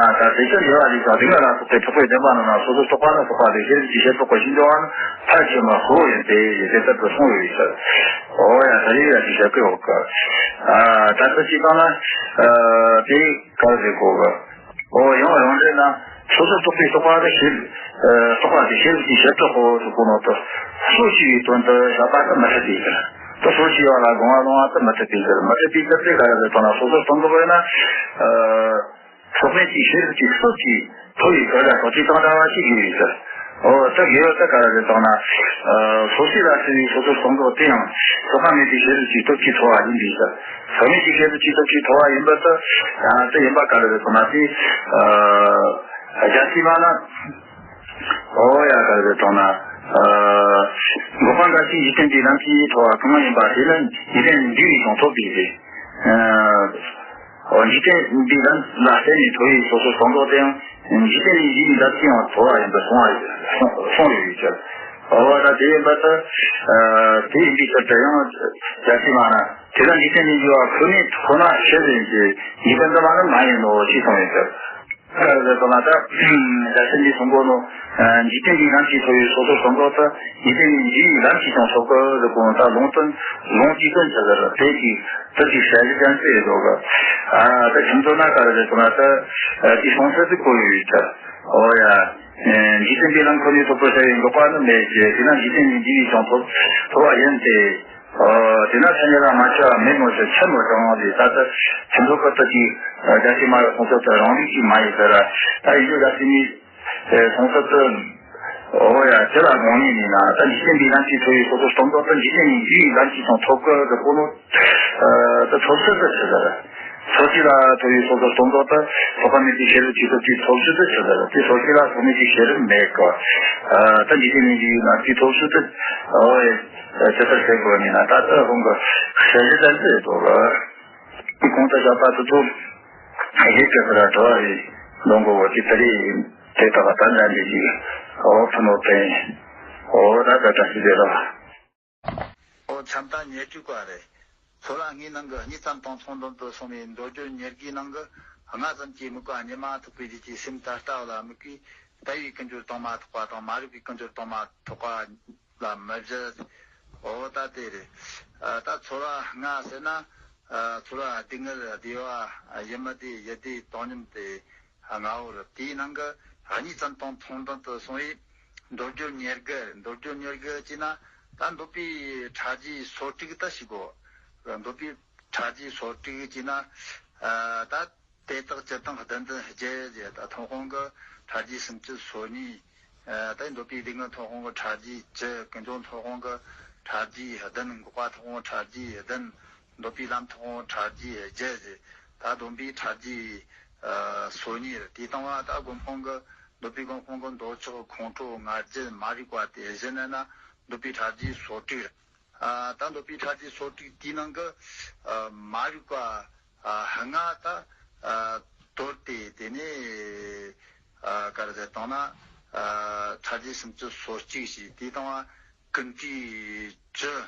ད་དེ་ཕྱིར་འགྲེལ་པ་ལས་ཀྱང་སྡུག་བསྔལ་ལ་སོགས་པའི་འཕགས་པའི་བདེན་པ་རྣམས་ལ་སོ་སོར་རྟོག་པ་ནི་རྟོག་པ་སྟེ་ཤེས་རབ་ཀྱི་ཤེས་རྟོག་གོ་ཞེས་བྱ་བ་ནི་ཕར་ཕྱིན་པ་གཙོ་བོ་ཡིན་ཏེ་དེ་ལྟར་དུ་གསུངས་ཡོད་པའི་ཕྱིར། འོ་ཡ་ད་རེས་ཡ་ཅིག་བྱ་དགོས་འོ་ག་ད་ལྟ་ཅིག་བཏང་ན། དེ་ག་རེ་ཟེར་གོ་ག་འོ་ཡང་རང་འགྲེལ་ན། སོ་སོར་རྟོག་པའི་རྟོག་པ་དེ་ཤེས། རྟོག་པ་དེ་ཤེས་རབ་ཀྱི་ཤེས་རྟོག་གོ་ཟེར་གོ་ནོ་དེ། སོ་སྐྱེ་བའི་དོན་དུ་བཞག་པ་དེ་མི་འཐད་པའི་ཕྱིར། དེ་སོ་སྐྱེ་བ་ལ་དགོངས་པ་ལོངས་པ་དེ་མི་འཐད་པའི་ཕྱིར། མི་འཐད་པའི་ཕྱིར་དེ་ག་རེ་ཟེར་བཏང་ན་སོ་སོར་སྟོང་གོ་བས་ན། ལྷག་མེད་ཀྱི་ཤེས་རབ་ཀྱི་སྟོབས་ཀྱིས་ཐོབ་པའི་དགག་བྱ་སོ་སྐྱེ་དང་བྲལ་བ་ཞིག་དགོས་པའི་ཕྱིར། འོ་དེ་དགོས་པ་དེ་ག་རེ་ཟེར་བཏང་ན། སོ་སྐྱེ་ལ་ཐུག་པའི་སོ་སོར་སྟོང་གོ་དེ་ཡང་ལྷག་མེད་པའི་ཤེས་རབ་ཀྱི་སྟོབས་ཀྱིས་ཐོབ་པ་ཡིན་པའི་ཕྱིར། ལྷག་མེད་ཀྱི་ཤེས་རབ་ཀྱི་སྟོབས་ཀྱིས་ཐོབ་པ་ཡིན་པ་དེ། ཡང་དེ་ཡིན་པ་ག་རེ་ཟེར་བཏང་ན་དེ། རྒྱ་ཆེ་མ་ན། འོ་ཡ་ག་རེ་ཟེར་བཏང་ན། འགོག་པ་འགའ་ཞིག་འཇིག་རྟེན་པའི་ལམ་གྱིས་ཐོབ་པ་གང་ཡིན་པ་དེ་ནི་འཇིག་རྟེན་འདས་པས་ཀྱང་ཐོབ་པའི་ཕྱིར། འོ་འཇིག་རྟེན་འདས་པའི་ལམ་ལ་བརྟེན་ནས་ཐོབ་པའི་སོ་སོར་སྟོང་གོ་དེ་ཡང་འཇིག་རྟེན་ནས་འདས་པའི་ལམ་གྱིས་ཡང་ཐོབ་པ་ཡིན་པར་གསུངས་པ་གསུངས་ཡོད་པའི་ཕྱིར། འོ་ད་དེ་ཡིན་པ་དེ། དེ་ཡིན་པའི་ཕྱིར་དུ་ཡང་རྒྱ་ཆེ་མ་ན། དེ་ལ་འཇིག་རྟེན་ནས་འདས་པ་ཁོ་ནས་ཁོ་ན་ཤེས་པ་ཡིན་གྱི་འཇིག་པ་འདི་མ་ནི་མ་ཡིན་ནོ་ཞེས་གསུངས་ཡོད་ཀྱང་། ག་རེ་ཟེར་བ་ལ་ད། རྒྱ་ཆེན་གྱིས་གསུངས་པོ་ནོ། འཇིག་རྟེན་འདས་པའི་ལམ་གྱིས་ཐོབ་པའི་སོ་སོར་སྟོང་གོ་དེ་འཇིག་རྟེན་ནས་འདས་པའི་ལམ་གྱིས་ཀྱང་ཐོབ་གི་ཟེར་གོ་ནོ་ད་ལུང་དོན་ལུང་གཅིག་དོན་ཆ་ཟེར་དེ་གཅིག་དེ་གཅིག་ཞལ་བཞི་ཅན་ཟེར་ཡོད་གི། ད་ཁྱིམ་བཟོ་ན་ག་རེ་ཟེར་བ་ལ་ད། དེའི་གསུང་ཚུལ་དེ་གོ་ཡོད་ཀྱང་། འོ་ཡ། འཇིག་རྟེན་པའི་ལམ་ཁོ་ནས་ཐོབ་པར་བྱ་བའི་འགོག་པ་ནི་མེད་ཅེས་དེས་ན་འཇིག་རྟེན་ནས་འདས་པས་ཀྱང་ཐོབ་ཐོབ་པ་ཡིན་ཏེ། ཨོ། དེས་ན་ཐ་སྙད་ལ་མ་ཁྱབ་པ་མེད་མོད་ཀྱི་ཁྱབ་མོད་ཀྱང་ལས་ད་ལྟ་ཁྱིམ་བཟོ་སྐབས་དུ་གྱི་རྒྱ་ཆེ་མ་ཡི་གསུང་ཚུལ་དུ་རང་ལུགས་ཀྱིས་མ་ཡིན་ཟེར། ད་ཡིན་རྒྱུ་རྒྱ་ཆེ་མའི་གསུང་ཚུལ་དུ། ཨོ་ཡ་ཅི་ལ་དགོངས་ནས་ནི་ན་ད་འཇིག་རྟེན་པའི་ལམ་གྱིས་ཐོབ་པའི་སོ་སོར་སྟོང་གོ་དེ་འཇིག་རྟེན་ནས་འདས་པའི་ལམ་གྱིས་ཀྱང་ཐོབ་གི་ཟེར་གོ་ནོ། ད་ཐོབ་ཚུལ་དུ་ཆི་ཟེར། སོ་སྐྱེ་ལ་ཐོབ་པའི་སོ་སོར་སྟོང་གོ་དེ་ལྷག་པ་མེད་པའི་ཤེས་རབ་ཀྱི་སྟོབས་ཀྱིས་ཐོབ་ཚུལ་དུ་ཆི་ཟེར། དེ་སོ་སྐྱེ་ལ་ལྷག་མེད་ཀྱི་ཤེས་རབ་མེད་གི། ད་འཇིག་རྟེན་ནས་འདས་པའི་ལམ་གྱིས་ཐོབ་ཚུལ་དུ། ཨོ་ཡ། ཇི་ལྟར་ཟེར་དགོས་ནི་ན་ད་ལྟ་ཁོང་གི་ཞལ་བཞི་ལྟར་ཟེར་དོ་ལ། དེ་གོང་དུ་བཞག་པ་དེ་ཚོ་ཞིབ་ཀྱི་ཟེར་བྲོ་བ་རེད། ལོང་གོ་བོ་དེ་ལྟ་རེད། དེ་ལྟ་བ་ད་འདྲ་འདྲ་ཞིག་ཨོ་ཕུ་ནོ་ཏེ། ཨོ་ད་ད་ད་ཞིག་རེད་ལ། ཨོ་མཚམས་ད་ཉེར་དྲུག་པ་རེད། ཚོ་ལ་ངའི་ནང་གི་གཉིས་ཙམ་དང་ཚོང་འགྲོམ་དུ་སོང་བའི་མདོ་རྒྱུད་ཉེར་དགུའི་ནང་གི་ ལྔ་ཙམ་གྱིས་དམིགས་པ་རྙེད་མ་ཐུབ་པའི་རྒྱུད་ཀྱི་སེམས་ད་ལྟ་བ་ལ་དམིགས་པའི་ལྟ་བའི་ཀུན་སྦྱོར་དང་མ་ཐོགས་པ་དང་མ་རིག་པའི་ཀུན་སྦྱོར་དང་མ་ཐོགས་པ་ལ་མི་བཞི། འོ་ད་དེ་རེད། ད་ཚོར་བ་ལྔ་ཟེར་ན། ཚོར་བ་སྡུག་བསྔལ་བདེ་བ་ཡིད་མི་བདེ་ཡིད་བདེ་བཏང་སྙོམས་དེ་ལྔ་བོ་རེད། དེའི་ནང་གི་གཉིས་ཙམ་དང་ཚོང་དོན་དུ་སོང་བའི་འདོད་རྒྱུ་མྱུ་གུ། འདོད་རྒྱུ་མྱུ་གུ་ཅེ་ན་ད་འདོད་པའི་ཕྲ་རྒྱས་སོ་དྲུག་ད་ཞིག་གོ། འདོད་པའི་ཕྲ་རྒྱས་སོ་དྲུག་ཅེ་ན། ད་དེ་དག་བཅུ་དང་བདུན་ལྡན་བརྒྱད་ཟེར། ད་ཐོན་ཁུངས་ཀྱི་ཕྲ་རྒྱས་སུམ་ཅུ་སོ་གཉིས། ད་འདོད་པའི་སྡུག་བསྔལ་ཐོན་ཁུངས་ཀྱི་ཕྲ་རྒྱས་བཅུ། ཀུན་འབྱུང་ཐོན་ཁུངས་ཀྱི་ཕྲ་རྒྱས་བདུན། འགོག་པ་ཐོན་ཁུངས་ཀྱི་ཕྲ་རྒྱས་བདུན། འདོད་པའི་ལམ་ཐོན་ཁུངས་ཀྱི་ཕྲ་རྒྱས་བརྒྱད་ཟེར། ད་སྡོམ་པའི་ཕྲ་རྒྱས་སོ་གཉིས་རེད། དེ་དང་བ་ད་སྒོམ་ཁུངས་ཀྱི་འདོད་པའི་སྒོམ་ཁུངས་ཀྱི་འདོད་ཆགས་ཁོང་ཁྲོ་ང་རྒྱལ་མ་རིག་པ་དེ་བཞི་ནས་ན་འདོད་པའི་ཕྲ་རྒྱས་སོ་དྲུག་རེད། ད་འདོད་པའི་ཕྲ་རྒྱས་སོ་དྲུག་དེའི་ནང་གི་མ་རིག་པ་ལྔ་ད་དོར་ཏེ། དེ་ནས་ག་རེ་ཟེར་བཏང་ན་ཕྲ་རྒྱས་སུམ་ཅུ་སོ་གཅིག་ཞེས། དེ་དང་བ་ཀུན་དཀྲིས་བཅུ།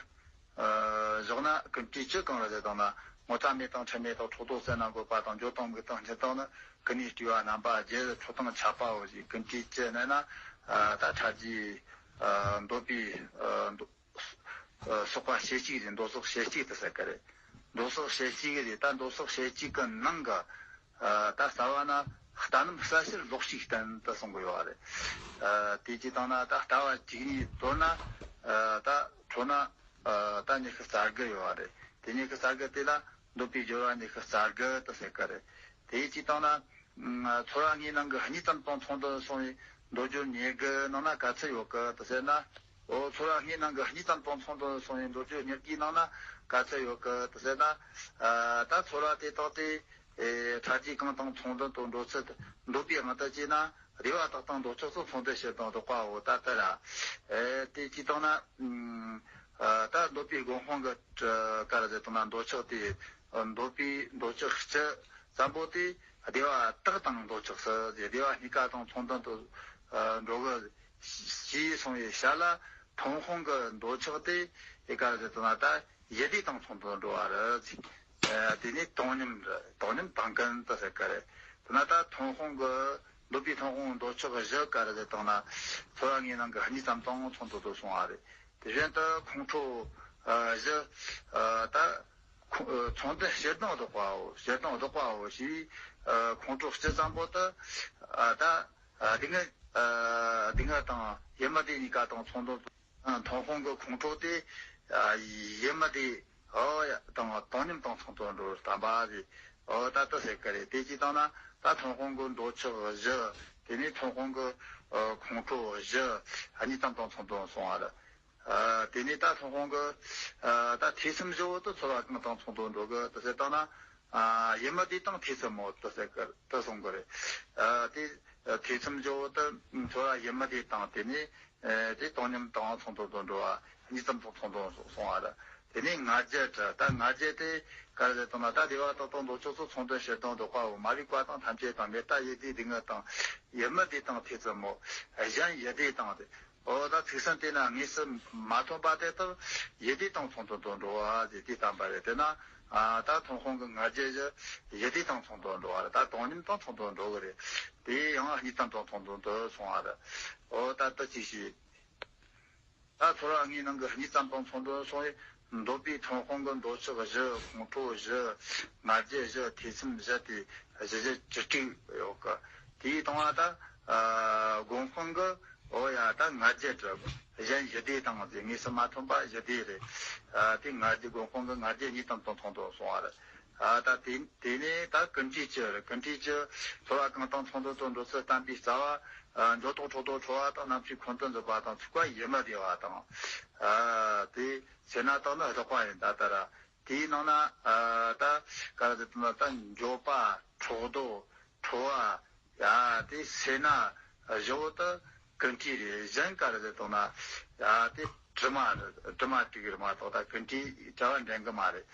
བཞག་ན་ཀུན་དཀྲིས་བཅུ་གང་རེད་ཟེར་བཏང་ན། ངོ་ཚ་མེད་དང་ཁྲེལ་མེད་དང་ཕྲག་དོག་སེར་སྣ་འགོད་པ་དང་འགྱོད་དང་མིག་དང་སྙིང་དང་ནི་ཀུན་ནས་དཀྲིས་པ་རྣམ་པ་བརྒྱད། ཁྲོ་དང་ཆགས་པའོ་ཞེས་ཀུན་དཀྲིས་བཅུ་ནས་ན། ད་ཕྲ་རྒྱས་འདོད་པའི་འདོད། ཨ། སོགས་པ་ཞེ་གཅིག་རེད། འདོད་སོགས་ཞེ་གཅིག་ཏུ་ཟེར་གི་རེད། འདོད་སོགས་ཞེ་གཅིག་རེད། ད་འདོད་སོགས་ཞེ་གཅིག་གི་ནང་གི། ཨ། ད་རྩ་བ་ན་ལྟ་ནི་གསལ་ཕྱིར་ལོག་ཤེས་བསྟན་དུ་གསུང་གི་ཡོད་རེད། ཨ། དེ་ཅི་བཏང་ན་ད་ལྟ་བ་གཅིག་གཉིས་དོར་ན། ཨ། ད་ཁྲོ་ན། ཨ། ད་ཉི་ཤུ་རྩ་དགུ་ཡོད་རེད། དེ་ཉི་ཤུ་རྩ་དགུ་དེ་ལ་འདོད་པའི་སྦྱོར་བ་ཉི་ཤུ་རྩ་དགུ་དུ་ཟེར་གི་རེད། དེ་ཅི་བཏང་ན། ཚོར་བ་ལྔའི་ནང་གི་གཉིས་ཙམ་དང་ཚོགས་འདུ་སོང་བའི་འདོད་རྒྱུ་མྱུ་གུ་ནང་ན་ག་ཚོད་ཡོད་གི་དུ་ཟེར་ན། འོ། ཚོར་བ་ལྔའི་ནང་གི་གཉིས་ཙམ་དང་ཚོགས་འདུ་སོང་བའི་འདོད་རྒྱུ་མྱུ་གུའི་ནང་ན་ག་ཚོད་ཡོད་གི་དུ་ཟེར་ན། ད་ཚོར་བ་དེ་དག་དེ་ཕྲ་རྒྱས་གང་དང་ཚོགས་འདུ་དུ་འགྲོ་ཚུལ། འདོད་པའི་དབང་དུ་བྱས་ན་བདེ་བ་དག་དང་འདོད་ཆགས་སོགས་ཚོགས་འདུ་ཕྱིར་དང་ལྡོག་པའོ། ད་ལྟ་ར། དེ་ཅི་བཏང་ན། ད་འདོད་པའི་སྒོམ་དཔང་གི་ག་རེ་ཟེར་བཏང་ན་འདོད་ཆགས་དེ། འདོད་པའི་འདོད་ཆགས་སྤྱི་ཙམ་པོ་དེ་བདེ་བ་དག་དང་འདོད་ཆགས་སུ་ཟེར། བདེ་བ་གཉིས་ཀ་དང་ཚོགས་འདུ་དུ་འགྲོ་གི་ཞེས་གསུངས་པའི་ཞལ་ལ་ཐོན་དཔང་གི་འདོད་ཆགས་དེ་ག་རེ་ཟེར་བཏང་ན་ད་ཡིད་བདེ་དང་ཚོགས་འདུ་འགྲོ་བ་རེད། དེ་ནས་བཏང་སྙོམས་རེད། བཏང་སྙོམས་བཏང་ཀུན་དུ་ཟེར་གི་རེད། དེ་ན་ད་ཐོན་དཔང་གི་འདོད་པའི་ཐོན་དཔང་འདོད་ཆགས་བཞི་ག་རེ་ཟེར་བཏང་ན་ཚོར་བ་ལྔའི་ནང་གི་གཉིས་ཙམ་དང་ཚོགས་འདུ་དུ་སོང་བ་རེད། དེ་བཞིན་དུ་ཁོང་ཁྲོ་བཞི་ད་ཚོགས་འདུ་ཕྱིར་དང་ལྡོག་པའོ། ཕྱིར་དང་ལྡོག་པའོ་ཞེས་ཁོང་ཁྲོ་སྤྱི་ཙམ་པོ་དུ་ད་སྡུག་བསྔལ་སྡུག་བསྔལ་དང་ཡིད་མི་བདེ་གཉིས་ཀ་དང་ཚོགས་འདུ། ཐོན་དཔང་གི་ཁོང་ཁྲོ་དེ་ཡིད་མི་བདེ། འོ་ཡ། དང་བཏང་སྙོམས་དང་ཚོགས་འདུ་འགྲོ་བར་བསྟན་པ་རེད། འོ་ད་ལྟ་ཟེར་གི་རེད། དེ་ཅི་བཏང་ན་ད་ཐོན་དཔང་གི་འདོད་ཆགས་བཞི། དེ་ནས་ཐོན་དཔང་གི་ཁོང་ཁྲོ་བཞི་གཉིས་ཙམ་དང་ཚོགས་འདུ་སོང་བ་རེད། ཨ། དེ་ནས་ད་ཐོན་དཔང་གི་ཨ། ད་ཐེ་ཚོམ་བཞི་བོ་དུ་ཚོར་བ་གང་དང་ཚོགས་འདུ་འགྲོ་གི་དུ་ཟེར་བཏང་ན། ཨ། ཡིད་མི་བདེ་དང་ཐེ་ཚོམ་མོ་དུ་ཟེར་གི་དུ་གསུང་གི་རེད། ཨ། དེ་ཐེ་ཚོམ་བཞི་བོ་དུ་ཚོར་བ་ཡིད་མི་བདེ་དང་། དེ་ནས་ཨ། དེ་བཏང་སྙོམས་དང་ཚོགས་འདུ་དུ་འགྲོ་བ་གཉིས་ཙམ་དང་ཚོགས་འདུ་སོང་བ་རེད། དེ་ནས་ང་རྒྱལ་དྲི། ད་ང་རྒྱལ་དེ་ག་རེ་ཟེར་བཏང་ན་ད་བདེ་བ་དག་དང་འདོད་ཆགས་སོགས་ཚོགས་འདུ་ཕྱིར་དང་ལྡོག་པའོ། མ་རིག་པ་དང་ཐམས་ཅད་དང་མེད་ལྟ་ཡིད་བདེ་སྡུག་བསྔལ་དང་ཡིད་མི་བདེ་དང་ཐེ་ཚོམ་མོ། གཞན་ཡིད་བདེ་དང་སྟེ། འོ་ད་ཚིག་གསུམ་དེ་ན་དངོས་སུ་མ་ཐོན་པ་དེ་དག་ཡིད་བདེ་དང་ཚོགས་འདུ་དུ་འགྲོ་བ་ཟེར་དེ་བསྟན་པ་རེད། དེ་ན་ཨ། ད་ཐོན་དཔང་གི་ང་རྒྱལ་བཞི་ཡིད་བདེ་དང་ཚོགས་འདུ་འགྲོ་བ་རེད། ད་བཏང་སྙོམས་དང་ཚོགས་འདུ་འགྲོ་གི་རེད། དེ་ཡང་གཉིས་ཙམ་དང་ཚོགས་འདུ་དུ་སོང་བ་རེད། འོ་ད་ལྟ་ཅི་ཞིག་ད་ཚོར་བ་ལྔའི་ནང་གི་གཉིས་ཙམ་དང་ཚོགས་འདུ་སོང་བས་འདོད་པའི་ཐོན་དཔང་གི་འདོད་ཆགས་བཞི། ཁོང་ཁྲོ་བཞི། ང་རྒྱལ་བཞི། ཐེ་ཚོམ་བཞི་སྟེ་བཞི་བཞི་བཅུ་དྲུག་ཡོད་གི། དེའི་སྟེང་བ་ད་ཨ། སྒོམ་དཔང་གི། འོ་ཡ། ད་ང་རྒྱལ་དྲི། གཞན་ཡིད་བདེ་དང་ཟེར། དངོས་སུ་མ་ཐོན་པ་ཡིད་བདེ་རེད། ཨ། དེ་ང་རྒྱལ། སྒོམ་དཔང་གི་ང་རྒྱལ་གཉིས་ཙམ་དང་ཚོགས་འདུ་སོང་བ་རེད། ཨ། ད་དེ་དེ་ནས་ད་ཀུན་དཀྲིས་བཅུ་རེད། ཀུན་དཀྲིས་བཅུ་ཚོར་བ་གང་དང་ཚོགས་འདུ་དུ་འགྲོ་ཚུལ་བསྟན་པའི་རྩ་བ། ཨ། འགྱོད་དང་ཕྲག་དོག་ཁྲོ་བ་དང་རྣམ་ཤེས་ཁོང་དུ་འཛིན་པ་དང་ཚུགས་པ་ཡིད་མི་བདེ་བ་དང་། ཨ། དེ་སེར་སྣ་དག་ནི་ལྡོག་པ་ཡིན། ད་ལྟ་ར། དེའི་ནང་ན་ཨ། ད་ག་རེ་ཟེར་ན་ད་འགྱོད་པ། ཕྲག་དོག་ཁྲོ་བ། ཡ། དེ་སེར་སྣ་བཞི་བོ་དུ་ཀུན་དཀྲིས་རེད། གཞན་ག་རེ་ཟེར་བཏང་ན་ཡ། དེ་དྲི་མ་རེད། དྲི་མ་དྲུག་རེད་མ་གཏོགས་ད་ཀུན་དཀྲིས་བྱ་བ་འདྲེན་གི་མ་རེད།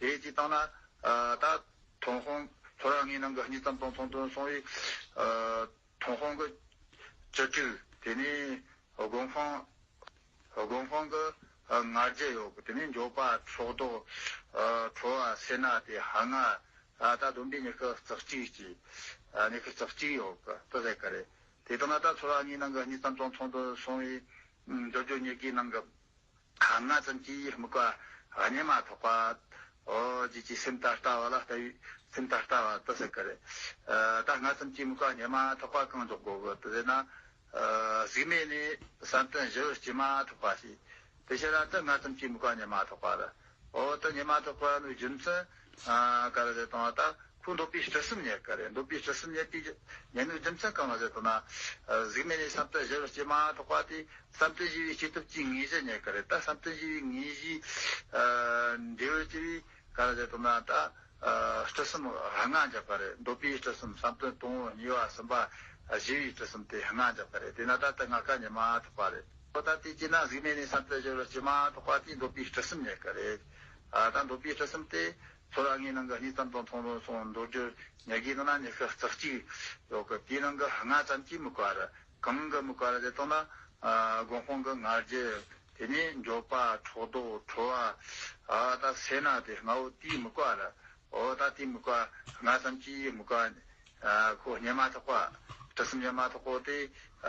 དེ་ཅི་བཏང་ན་ཨ། ད་ཐོན་དཔང་ཚོར་བ་ལྔའི་ནང་གི་གཉིས་ཙམ་དང་ཚོགས་འདུ་སོང་བས་ཨ། ཐོན་དཔང་གི་བཅུ་དྲུག་དེ་ནས་སྒོམ་དཔང་། སྒོམ་དཔང་གི་ཨ། ང་རྒྱལ་ཡོད་གི། དེ་ནས་འགྱོད་པ། ཕྲག་དོག་ཨ། ཁྲོ་བ། སེར་སྣ་དེ་ལྔ། ད་བསྡོམས་པས་ཉི་ཤུ་རྩ་གཅིག་ཅིག་ཉི་ཤུ་རྩ་གཅིག་ཡོད་གི་དེ་ཟེར་གི་རེད། དེ་དང་ན་ད་ཚོར་བ་དངོས་ནང་གི་གཉིས་ཙམ་ཙམ་ཚོགས་འདུ་སོང་བའི་འགྲོ་སྐྱོད་ཉེར་དགུའི་ནང་གི་ལྔ་ཙམ་གྱིས་དམིགས་པ་རྙེད་མ་ཐག་པ། ཨོ་ཅི་ཅི་སེམས་ད་ལྟ་བ་ལ་ལྟ་བའི་སེམས་ད་ལྟ་བ་དེ་ཟེར་གི་རེད། ད་ལྔ་ཙམ་གྱིས་དམིགས་པ་རྙེད་མ་ཐག་པ་གང་འཇོག་དགོས་གི་དེ་ཟེར་ན། གཟུགས་མེད་ནས་བསམ་གཏན་བཞི་པར་སྐྱེས་མ་ཐག་པ་ཞིག་དེ་ཕྱིར་ར་ད་ལྔ་ཙམ་གྱིས་དམིགས་པ་རྙེད་མ་ཐག་པ་རེད། ཨོ་ད་རྙེད་མ་ཐག་པ་ནི་རྒྱུ་མཚན། ག་རེ་ཟེར་དང་ད་ཁོ་འདོད་པའི་དྲི་ཟར་རྙེད་གི་རེད། འདོད་པའི་དྲི་ཟར་རྙེད་པའི་རྙེད་ནོ་རྒྱུ་མཚན་གང་ལ་ཟེར་དང་ན། གཟུགས་མེད་ནས་བསམ་གཏན་བཞི་པར་སྐྱེས་མ་ཐག་པ་དེ་བསམ་གཏན་བཞི་པའི་སྐྱེས་ཐོབ་ཀྱི་ངེས་གཞི་རྙེད་གི་རེད། ད་བསམ་གཏན་བཞི་པའི་ངེས་གཞིའི་འབྲས་བུ་སྐྱེ་བའི་ག་རེ་ཟེར་དང་ན་ད་དྲི་ཟར་ལྔ་འཇོག་གི་རེད། འདོད་པའི་དྲི་ཟར་བསམ་གཏན་དང་པོ་གཉིས་པ་གསུམ་པ་བཞི་པའི་དྲི་ཟར་དེ་ལྔ་འཇོག་གི་རེད། དེ་ན་ད་ལྔ་ཀ་རྙེད་མ་ཐག་པ་རེད། ཨོ་ད་དེ་སྐྱེས་ན་གཟུགས་མེད་ནས་བསམ་གཏན་བཞི་པར་སྐྱེས་མ་ཐག་པ་དེ་འདོད་པའི་དྲི་ཟར་རྙེད་གི་རེད། ད་འདོད་པའི་དྲི་ཟར་དེ། ཚོར་བ་དངོས་ནང་གི་གཉིས་ཙམ་ཙམ་ཚོགས་འདུ་སོང་འགྲོ་སྐྱོད་ཉེར་དགུའི་ནང་ན་ཉི་ཤུ་རྩ་གཅིག་ཡོད་གི་དེའི་ནང་གི་ལྔ་ཙམ་གྱིས་དམིགས་པ་རེད། གང་གི་དམིགས་པ་རེད་ཟེར་དང་ན། སྒོམ་དཔང་གི་ང་རྒྱལ། དེ་ནས་འགྱོད་པ་ཕྲག་དོག་ཁྲོ་བ། ད་སེར་སྣ་དེ་ལྔ་བོ་དེའི་དམིགས་པ་རེད། ཨོ་ད་དེའི་དམིགས་པ་ལྔ་ཙམ་གྱིས་དམིགས་པ། ཁོ་རྙེད་མ་ཐག་པ། དྲི་ཟར་རྙེད་མ་ཐག་པོ་དེ།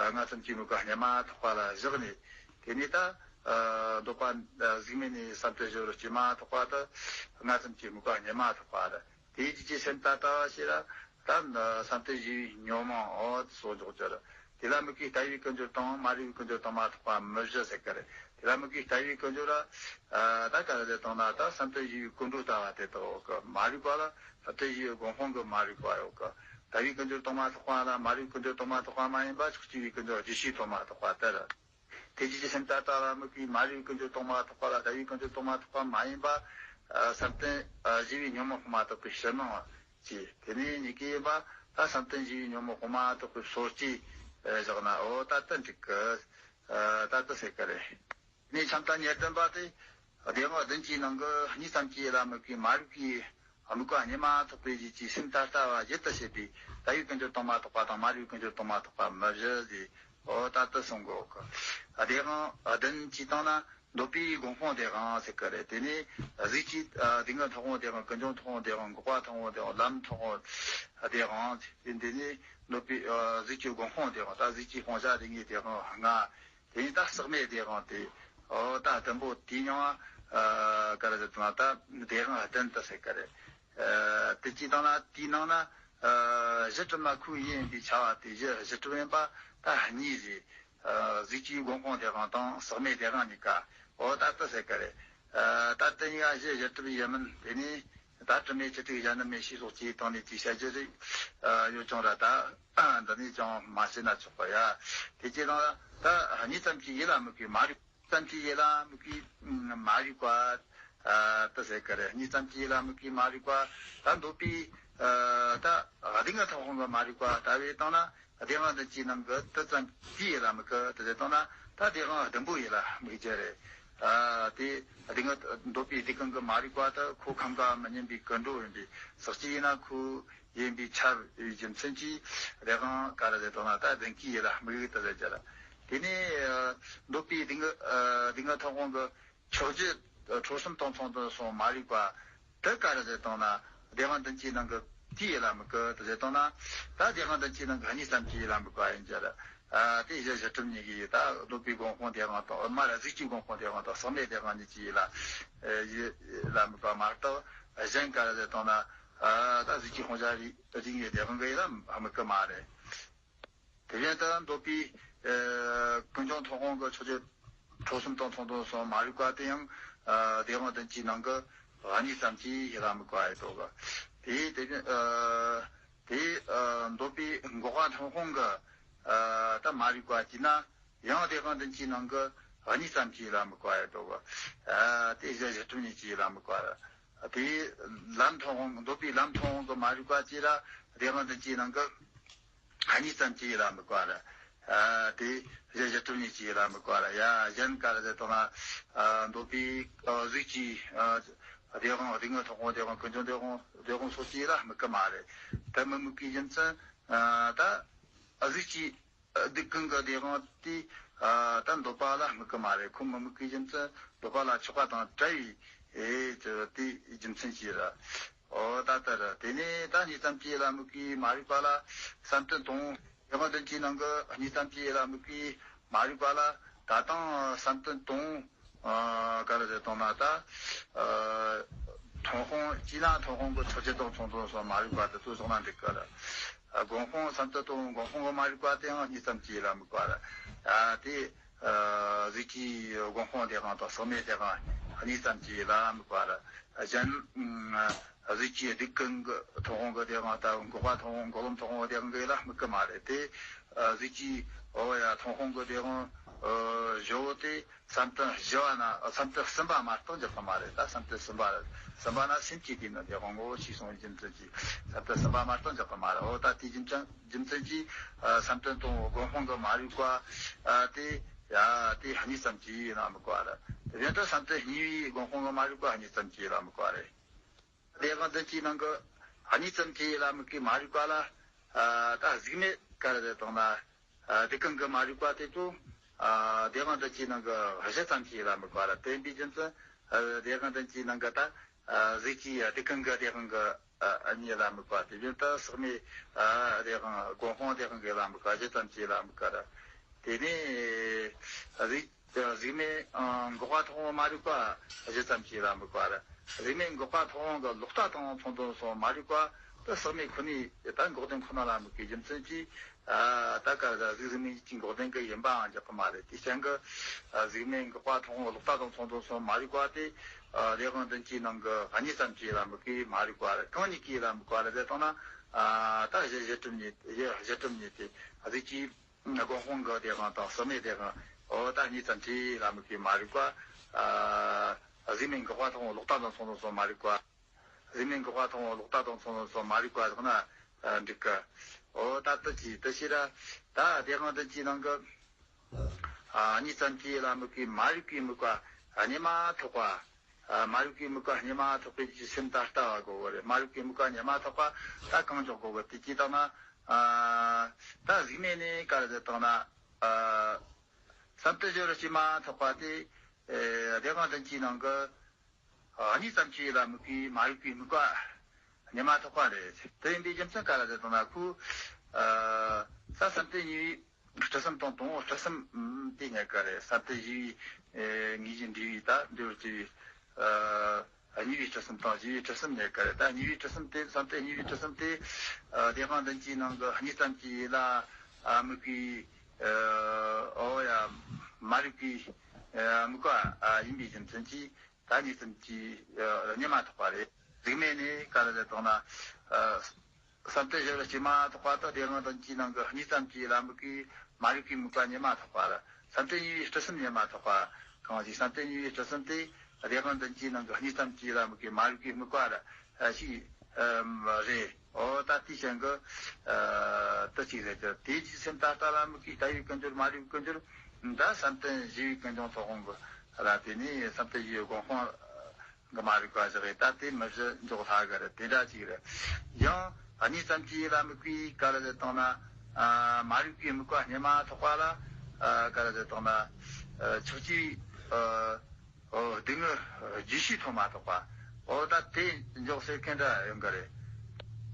ལྔ་ཙམ་གྱིས་དམིགས་པ་རྙེད་མ་ཐག་པ་ལ་བཞག་ནས། དེ་ནས་ད། འདོད་པ། གཟུགས་མེད་ནས་བསམ་གཏན་བཞི་པར་སྐྱེས་མ་ཐག་པ་དེ། ལྔ་ཙམ་གྱིས་དམིགས་པ་རྙེད་མ་ཐག་པ་རེད། དེའི་རྒྱུད་ཀྱི་སེམས་ད་ལྟ་བ་ཞེས་ར། ད་བསམ་གཏན་བཞི་པའི་ཉོན་མོངས་ཨོ་དེ་སོགས་འཇོག་རྒྱུ་རེད། དེ་ལ་དམིགས་པའི་ལྟ་བའི་ཀུན་སྦྱོར་དང་མ་རིག་པའི་ཀུན་སྦྱོར་དང་མ་ཐག་པ་མི་བཞི་ཟེར་གི་རེད། དེ་ལ་དམིགས་པའི་ལྟ་བའི་ཀུན་སྦྱོར་ར། ད་ག་རེ་ཟེར་དང་ན་ད་བསམ་གཏན་བཞི་པའི་ཀུན་འགྲོ་ལྟ་བ་དེ་དག་ཡོད་གི་མ་རིག་པ་ལ་བསམ་གཏན་བཞི་པའི་སྒོམ་དཔང་གི་མ་རིག་པ་ཡོད་གི་ལྟ་བའི་ཀུན་སྦྱོར་དང་མ་ཐག་པ་ལ་མ་རིག་པའི་ཀུན་སྦྱོར་དང་མ་ཐག་པ་མ་ཡིན་པ་ཕྱོགས་གཅིག་པའི་ཀུན་སྦྱོར་བརྗོད་བྱའི་དང་མ་ཐག་པ་དེ་རེད། དེ་རྒྱུད་ཀྱི་སེམས་ད་ལྟ་ལ་དམིགས་པའི་མ་རིག་པའི་ཀུན་སྦྱོར་དང་མ་ཐག་པ་ལ་ལྟ་བའི་ཀུན་སྦྱོར་དང་མ་ཐག་པ་མ་ཡིན་པ། བསམ་གཏན་བཞི་པའི་ཉོན་མོངས་དང་མ་ཐག་པའི་ཕྱི་སྣང་བ་བཅས། དེ་ནས་གཉིས་ཀ་ཡིན་པ་ད་བསམ་གཏན་བཞི་པའི་ཉོན་མོངས་དང་མ་ཐག་པའི་སོ་སྐྱེ་བཞག་ན་ཨོ་ད་ལྟ་འགྲིག་གི་ད་ལྟ་ཟེར་གི་རེད། ནས་ཁྱམས་ད་ཉེར་བདུན་པ་དེ། སྡེ་དབང་བདུན་གྱི་ནང་གི་གཉིས་ཙམ་གྱི་ཡུལ་ལ་དམིགས་པའི་མ་རིག་པའི་དམིགས་པ་རྙེད་མ་ཐག་པའི་རྒྱུད་ཀྱི་སེམས་ད་ལྟ་བ་བཞི་དུ་བྱེད་པའི་ལྟ་བའི་ཀུན་སྦྱོར་དང་མ་ཐག་པ་དང་མ་རིག་པའི་ཀུན་སྦྱོར་དང་མ་ཐག་པ་མི་བཞི་ཟེར། ཨོ་ད་ལྟ་གསུང་གོ་གི་སྡེ་དབང་བདུན་གྱི་སྟེང་ན་འདོད་པའི་སྒོམ་དཔང་སྡེ་དབང་ཟེར་གི་རེད། དེ་ནས་གཟུགས་ཀྱི་སྡུག་བསྔལ་མཐོང་དབང་སྡེ་དབང་། ཀུན་འབྱུང་མཐོང་དབང་སྡེ་དབང་། འགོག་པ་མཐོང་དབང་སྡེ་དབང་། ལམ་མཐོང་དབང་སྡེ་དབང་། དེ་འདི་ནས་འདོད་པའི་གཟུགས་ཀྱི་སྒོམ་དཔང་སྡེ་དབང་། ད་གཟུགས་ཀྱི་སྤང་བྱ་རིགས་ལྔའི་སྡེ་དབང་ལྔ། དེ་ནས་ད་ཟག་མེད་བདེ་དབང་དེ། ཨོ་ད་བདུན་པོ་དེའི་ནང་ཨ་ག་རེ་ཟེར་དང་ད་བདེ་དབང་བདུན་དུ་ཟེར་གི་རེད། ཨ་དེ་གཅིག་དང་ན་དེའི་ནང་ན་ཨ་གཞི་གྲུབ་མ་ཁོ་ཡིན་པའི་ཆ་བ་དེ་གཞི་གཞི་གྲུབ་ཡིན་པ་ད་གཉིས་རེད། ཨ་གཟུགས་ཀྱི་སྒོམ་དབང་བདེ་དབང་དང་ཟག་མེད་བདེ་དབང་གཉིས་ཀ་ཨོ་ད་དེ་ཟེར་གི་རེད། ཨ་ད་དེ་གཉིས་ཀ་གཞི་གཞི་གྲུབ་ཡིན་མིན་དེ་ནི། ད་དྲི་མེད་གཅིག་དྲུག་གཞན་དུ་མེད་ཞེས་སོགས་ཀྱི་སྟེང་ནས་ཅིག་བཤད་རྒྱུ་རེད། ཡོད་ཀྱང་ར་ད་འདི་ནས་ཀྱང་མ་བཤད་ན་ཆོག་པ་ཡ། དེ་སྐྱེས་དང་ད་གཉིས་ཙམ་གྱི་ཡུལ་ལ་དམིགས་པའི་མ་རིག་ཙམ་གྱི་ཡུལ་ལ་དམིགས་པའི་མ་རིག་པ་དེ་ཟེར་གི་རེད། གཉིས་ཙམ་གྱི་ཡུལ་ལ་དམིགས་པའི་མ་རིག་པ་ད་འདོད་པའི་ད་སྡུག་བསྔལ་མཐོང་དབང་གི་མ་རིག་པ་ལྟ་བུའི་སྟེང་ན། སྡེ་དབང་བདུན་གྱི་ནང་གི་དེ་ཙམ་དེའི་ཡུལ་ལ་དམིགས་གི་དེ་ཟེར་བཏང་ན་ད་སྡེ་དབང་བདུན་པོའི་ཡུལ་ལ་དམིགས་རྒྱུ་རེད། ཨ་དེ་སྡུག་བསྔལ་འདོད་པའི་སྡུག་བསྔལ་གྱི་མ་རིག་པ་དེ་ཁོ་ཁམས་དགའ་མི་སྙམ་པའི་ཀུན་འགྲོ་ཡིན་པས་ཟག་བཅས་ཡིན་ན་ཁོ་ཡིན་པའི་ཆ་བའི་རྒྱུ་མཚན་གྱིས་སྡེ་དབང་ག་རེ་ཟེར་བཏང་ན་ད་བདུན་གྱི་ཡུལ་ལ་དམིགས་གི་དེ་ཟེར་རྒྱུ་རེད། དེ་ནས་ཨ་འདོད་པའི་སྡུག་བསྔལ་ཨ་སྡུག་བསྔལ་མཐོང་དབང་གི་ཕྱོགས་བཅུ་འཕྲོ་གསུམ་སྟོང་ཚང་དུ་སོང་མ་རིག་པ་དེ་ག་རེ་ཟེར་བཏང་ན་སྡེ་དབང་བདུན་གྱི་ནང་གི་དེའི་ཡུལ་ལ་དམིགས་གི་དེ་ཟེར་བཏང་ན་ད་སྡེ་དབང་བདུན་གྱི་ནང་གི་གཉིས་ཙམ་གྱི་ཡུལ་ལ་དམིགས་པ་ཡིན་རྒྱུ་རེད། ཨ་དེ་གཞི་གཞི་གྲུབ་གཉིས་ཀྱི་ཡུལ་ད་འདོད་པའི་སྒོམ་དཔང་སྡེ་དབང་དང་མ་ར་གཟུགས་ཀྱི་སྒོམ་དཔང་སྡེ་དབང་དང་ཟག་མེད་སྡེ་དབང་གཉིས་ཀྱི་ཡུལ་ལ་ཡུལ་ལ་དམིགས་པ་མ་གཏོགས་གཞན་ག་རེ་ཟེར་བཏང་ན་ཨ་ད་གཟུགས་ཀྱི་སྤང་བྱ་རིགས་རིགས་ལྔའི་སྡེ་དབང་གི་ཡུལ་ལ་དམིགས་གི་མ་རེད། དེ་བཞིན་དུ་འདོད་པའི་ཀུན་འབྱུང་མཐོང་དབང་གི་ཕྱོགས་བཅུ་འཕྲོ་གསུམ་སྟོང་ཚང་དུ་སོང་མ་རིག་པ་དེ་ཡང་སྡེ་དབང་བདུན་གྱི་ནང་གི་གཉིས་ཙམ་གྱི་ཡུལ་ལ་དམིགས་པ་ཡིན་འདུག་གི་དེ་དེ་བཞིན་དེ་འདོད་པའི་འགོག་པ་མཐོང་དབང་གི་ད་མ་རིག་པ་གྱིས་ན་ཡང་སྡེ་དབང་བདུན་གྱི་ནང་གི་གཉིས་ཙམ་གྱི་ཡུལ་ལ་དམིགས་པ་ཡིན་འདུག་གི་དེ་གཞི་གཞི་གྲུབ་གཉིས་ཀྱི་ཡུལ་ལ་དམིགས་པ་རེད། དེ་ལམ་མཐོང་དབང་འདོད་པའི་ལམ་མཐོང་དབང་གི་མ་རིག་པ་གྱིས་ར་སྡེ་དབང་བདུན་གྱི་ནང་གི་གཉིས་ཙམ་གྱི་ཡུལ་ལ་དམིགས་པ་རེད། ཨ་དེ་གཞི་གཞི་གྲུབ་གཉིས་ཀྱི་ཡུལ་ལ་དམིགས་པ་རེད། ཡ་གཞན་ག་རེ་ཟེར་བཏང་ན་ཨ་འདོད་པའི་ཨ་གཟུགས་ཀྱི་ཨ་སྡེ་དབང་སྡུག་བསྔལ་མཐོང་དབང་སྡེ་དབང་ཀུན་འབྱུང་སྡེ་དབང་སྡེ་དབང་སོགས་ཀྱི་ཡུལ་ལ་དམིགས་ཀྱི་མ་རེད། དེ་མི་དམིགས་པའི་རྒྱུ་མཚན་ཨ་ད་ཨ་གཟུགས་ཀྱི་སྡུག་ཀུན་གྱི་སྡེ་དབང་དེ་ཨ་ད་འདོད་པ་ལ་དམིགས་ཀྱི་མ་རེད། ཁོ་མི་དམིགས་པའི་རྒྱུ་མཚན་འདོད་པ་ལ་ཆགས་པ་དང་བྲལ་བའི་ཨེ་དེ་རྒྱུ་མཚན་གྱིས་རེད། ཨོ་ད་ལྟར་དེ་ནས་ད་གཉིས་ཙམ་གྱི་ཡིད་ལ་དམིགས་པའི་མ་རིག་པ་ལ་བསམ་གཏན་དང་། དེ་དབང་དོན་གྱི་ནང་གི་གཉིས་ཙམ་གྱི་ཡིད་ལ་དམིགས་པའི་མ་རིག་པ་ལ་ད་དང་བསམ་གཏན་དང་། ཨ་ག་རེ་ཟེར་དང་ན་ད། ཨ་མཐོང་སྤང་གཅིག་ན་མཐོང་སྤང་གི་ཕྱོགས་ཆོས་དང་མཚུངས་ལྡན་སོགས་མ་རིག་པ་དེ་ཚོ་བཞག་ན་འགྲིག་གི་རེད། ཨ་སྒོམ་སྤང་བསམ་གཏན་དང་སྒོམ་སྤང་གི་མ་རིག་པ་དེའང་གཉིས་ཙམ་གྱི་ཡིད་ལ་དམིགས་པ་རེད། ཨ་དེ། ཨ་གཟུགས་ཀྱི་སྒོམ་སྤང་དེའང་དང་ཟག་མེད་དེའང་གཉིས་ཙམ་གྱི་ཡིད་ལ་དམིགས་པ་རེད། གཞན། ཨ་གཟུགས་ཀྱི་སྡུག་ཀུན་གྱི་མཐོང་སྤང་གི་དེའང་དང་འགོག་པ་མཐོང་སྤང་འགོག་ལམ་མཐོང་སྤང་དེའང་གི་ཡིད་ལ་དམིགས་གི་མ་རེད་དེ། ཨ་གཟུགས་ཀྱི་འོ་ཡ་མཐོང་སྤང་གི་དེའང་ཨ་བཞི་བོ་དེ་བསམ་གཏན་བཞི་པ་ན་བསམ་གཏན་གསུམ་པ་མ་གཏོགས་འཇོག་གི་མ་རེད། ད་བསམ་གཏན་གསུམ་པ་གསུམ་པ་ན་སེམས་ཀྱི་དུས་ན་དེའང་ངོ་བོ་ཞེས་གསུངས་པའི་རྒྱུ་མཚན་གྱིས་བསམ་གཏན་གསུམ་པ་མ་གཏོགས་འཇོག་གི་མ་རེད། འོ་ད་དེའི་རྒྱུ་མཚན་རྒྱུ་མཚན་གྱིས་ཨ་བསམ་གཏན་དང་སྒོམ་སྤང་གི་མ་རིག་པ་ཨ་དེ་ཡ་དེ་གཉིས་ཙམ་གྱི་ཡིད་ལ་དམིགས་པ་རེད། དེ་བཞིན་དུ་བསམ་གཏན་གཉིས་པའི་སྒོམ་སྤང་གི་མ་རིག་པ་གཉིས་ཙམ་གྱི་ཡིད་ལ་དམིགས་པ་རེད། དེ་དབང་དོན་གྱི་ནང་གི་གཉིས་ཙམ་གྱི་ཡིད་ལ་དམིགས་པའི་མ་རིག་པ་ལ་ཨ་ད་གཟུགས་མེད་ག་རེ་ཟེར་དང་ན་ཨ་སྡུག་ཀུན་གྱི་མ་རིག་པ་དེ་ཚོ་ཨ་དེ་དབང་དོན་གྱི་ནང་གི་བཞི་ཙམ་གྱི་ཡིད་ལ་དམིགས་པ་རེད། དེ་ཡིན་པའི་རྒྱུ་མཚན་ཨ་དེ་དབང་དོན་གྱི་ནང་གི་ད། ཨ་གཟུགས་ཀྱི་སྡུག་ཀུན་གྱི་དེ་དབང་གི་ཨ་གཉིས་ལ་དམིགས་པ། དེ་བཞིན་དུ་ཟག་མེད་ཨ་དེ་དབང་སྒོམ་སྤང་དེ་དབང་གི་ལ་དམིགས་པ་བཞི་ཙམ་གྱི་ལ་དམིགས་པ་རེད། དེ་ནས་གཟུགས་གཟུགས་མེད་ཨ་འགོག་པ་མཐོང་སྤང་མ་རིག་པ་བཞི་ཙམ་གྱི་ལ་དམིགས་པ་རེད། གཟུགས་མེད་འགོག་པ་མཐོང་སྤང་གི་ལོག་ལྟ་དང་མཚུངས་ལྡན་སོགས་མ་རིག་པ་དེ་ཟག་མེད་ཁོ་ནའི་ད་འགོག་བདེན་ཁོ་ན་ལ་དམིགས་པའི་རྒྱུ་མཚན་གྱིས། ཨ་ད་ག་ཟག་གཟུགས་གཟུགས་མེད་གཉིས་ཀྱི་འགོག་བདེན་གྱི་ཡིན་པའང་འཇོག་གི་མ་རེད། དེའི་རྐྱེན་གྱིས་ཨ་གཟུགས་མེད་འགོག་པ་མཐོང་སྤང་ལོག་ལྟ་དང་མཚུངས་ལྡན་སོགས་མ་རིག་པ་དེ་ཨ་དེ་དབང་དོན་གྱི་ནང་གི་གཉིས་ཙམ་གྱི་ཡིད་ལ་དམིགས་པའི་མ་རིག་པ་རེད། གང་གཉིས་ཀྱི་ཡིད་ལ་དམིགས་པ་རེད་ཟེར་བཏང་ན་ཨ་ད་གཞི་གཞི་གྲུབ་གཉིས་གཞི་གཞི་གྲུབ་གཉིས་དེ་གཟུགས་ཀྱི་སྒོམ་སྤང་གི་དེ་དབང་དང་ཟག་མེད་དེ་དབང་འོ་ད་གཉིས་ཙམ་གྱི་ཡིད་ལ་དམིགས་པའི་མ་རིག་པ། ཨ་གཟུགས་མེད་འགོག་པ་མཐོང་སྤང་ལོག་ལྟ་དང་མཚུངས་ལྡན་སོགས་མ་རིག་པ། གཟུགས་མེད་འགོག་པ་མཐོང་སྤང་ལོག་ལྟ་དང་མཚུངས་ལྡན་སོགས་མ་རིག་པ་བཞག་ན་ཨ་འགྲིག་གི། འོ་ད་ལྟ་ཅི་ལྟ་ཞེ་ར། ད་དེ་དབང་དོན་གྱི་ནང་གི་ཨ་གཉིས་ཙམ་གྱི་ཡིད་ལ་དམིགས་པའི་མ་རིག་པའི་དམིགས་པ་རྙེད་མ་ཐག་པ། ཨ་མ་རིག་པའི་དམིགས་པ་རྙེད་མ་ཐག་པའི་ཀྱི་སེམས་ད་ལྟ་བ་དགོས་པ་རེད། མ་རིག་པའི་དམིགས་པ་རྙེད་མ་ཐག་པ་ད་གང་འཇོག་དགོས་པ་དེ་ཅི་ལྟ་ན། ཨ་ད་གཟུགས་མེད་ནས་ག་རེ་ཟེར་བཏང་ན། ཨ་བསམ་གཏན་བཞི་རུ་སྐྱེས་མ་ཐག་པ་དེ་ཨ་དེ་དབང་དོན་གྱི་ནང་གི་ཨ་གཉིས་ཙམ་གྱི་ཡིད་ལ་དམིགས་པའི་མ་རིག་པའི་དམིགས་པ་རྙེད་མ་ཐག་པ་རེད། དེ་ཡིན་པའི་རྒྱུ་མཚན་ག་རེ་ཟེར་བཏང་ན་ཁོ་ཨ་ས་བསམ་གཏན་གཉིས་པའི་སྤྲུལ་གསུམ་དང་དང་པོ་སྤྲུལ་གསུམ་དེ་རྙེད་གི་རེད། བསམ་གཏན་བཞི་པའི་ཨ་དངོས་གཞི་འབྲས་བུའི་ད་འབྲས་བུ་སྐྱེ་བའི་ཨ་གཉིས་པའི་སྤྲུལ་གསུམ་དང་བཞི་པའི་སྤྲུལ་གསུམ་རྙེད་གི་རེད། ད་གཉིས་པའི་སྤྲུལ་གསུམ་དེ་བསམ་གཏན་གཉིས་པའི་སྤྲུལ་གསུམ་དེ་ཨ་དེ་དབང་དོན་གྱི་ནང་གི་གཉིས་ཙམ་གྱི་ཡིད་ལ་དམིགས་པའི་ཨ་འོ་ཡ་མ་རིག་པའི་ཨ་དམིགས་པ་ཨ་ཡིན་པའི་རྒྱུ་མཚན་གྱིས། ད་གཉིས་ཙམ་གྱི་ཨ་རྙེད་མ་ཐག་པ་རེད། གཟུགས་མེད་ནས་ག་རེ་ཟེར་བཏང་ན། ཨ་བསམ་གཏན་བཞི་རུ་སྐྱེས་མ་ཐག་པ་དང་དེ་དབང་དོན་གྱི་ནང་གི་གཉིས་ཙམ་གྱི་ལ་དམིགས་པའི་མ་རིག་པའི་དམིགས་པ་རྙེད་མ་ཐག་པ་རེད། བསམ་གཏན་གཉིས་པའི་སྤྲུལ་གསུམ་རྙེད་མ་ཐག་པ། གང་ཞིག་བསམ་གཏན་གཉིས་པའི་སྤྲུལ་གསུམ་དེ་དེ་དབང་དོན་གྱི་ནང་གི་གཉིས་ཙམ་གྱི་ལ་དམིགས་པའི་མ་རིག་པའི་དམིགས་པ་རེད། ཨ་ཞིག་ཨ་རེད། འོ་ད་དེའི་རྐྱེན་གྱིས་ཨ་དེ་ཅིག་རེད་ཀྱི། དེ་ཅིག་སེམས་ད་ལྟ་ལ་དམིགས་པའི་ལྟ་བའི་ཀུན་སྦྱོར་མ་རིག་པའི་ཀུན་སྦྱོར་ད་བསམ་གཏན་བཞི་པའི་ཀུན་འབྱུང་མཐོང་སྤང་གི་ར། དེ་ནས་བསམ་གཏན་བཞི་པའི་སྒོམ་སྤང་གི་མ་རིག་པ་བཞག་ཡས་ད་དེ་མི་བཞི་འཇོག་སླ་གི་རེད། དེ་འདྲ་ཅིག་རེད། ཡང་གཉིས་ཙམ་གྱི་ལ་དམིགས་པའི་ག་རེ་ཟེར་བཏང་ན། ཨ་མ་རིག་པའི་དམིགས་པ་རྙེད་མ་ཐག་པ་ལ་ཨ་ག་རེ་ཟེར་བཏང་ན། ཨ་ཕྱོགས་སྐྱེ་བའི་ཨ་ཨོ་སྡུག་བསྔལ་རྒྱུ་ཤེས་ཐོན་མ་ཐག་པ། ཨོ་ད་དེ་འཇོག་ཟེར་མཁན་འདྲ་ཡོང་གི་རེད།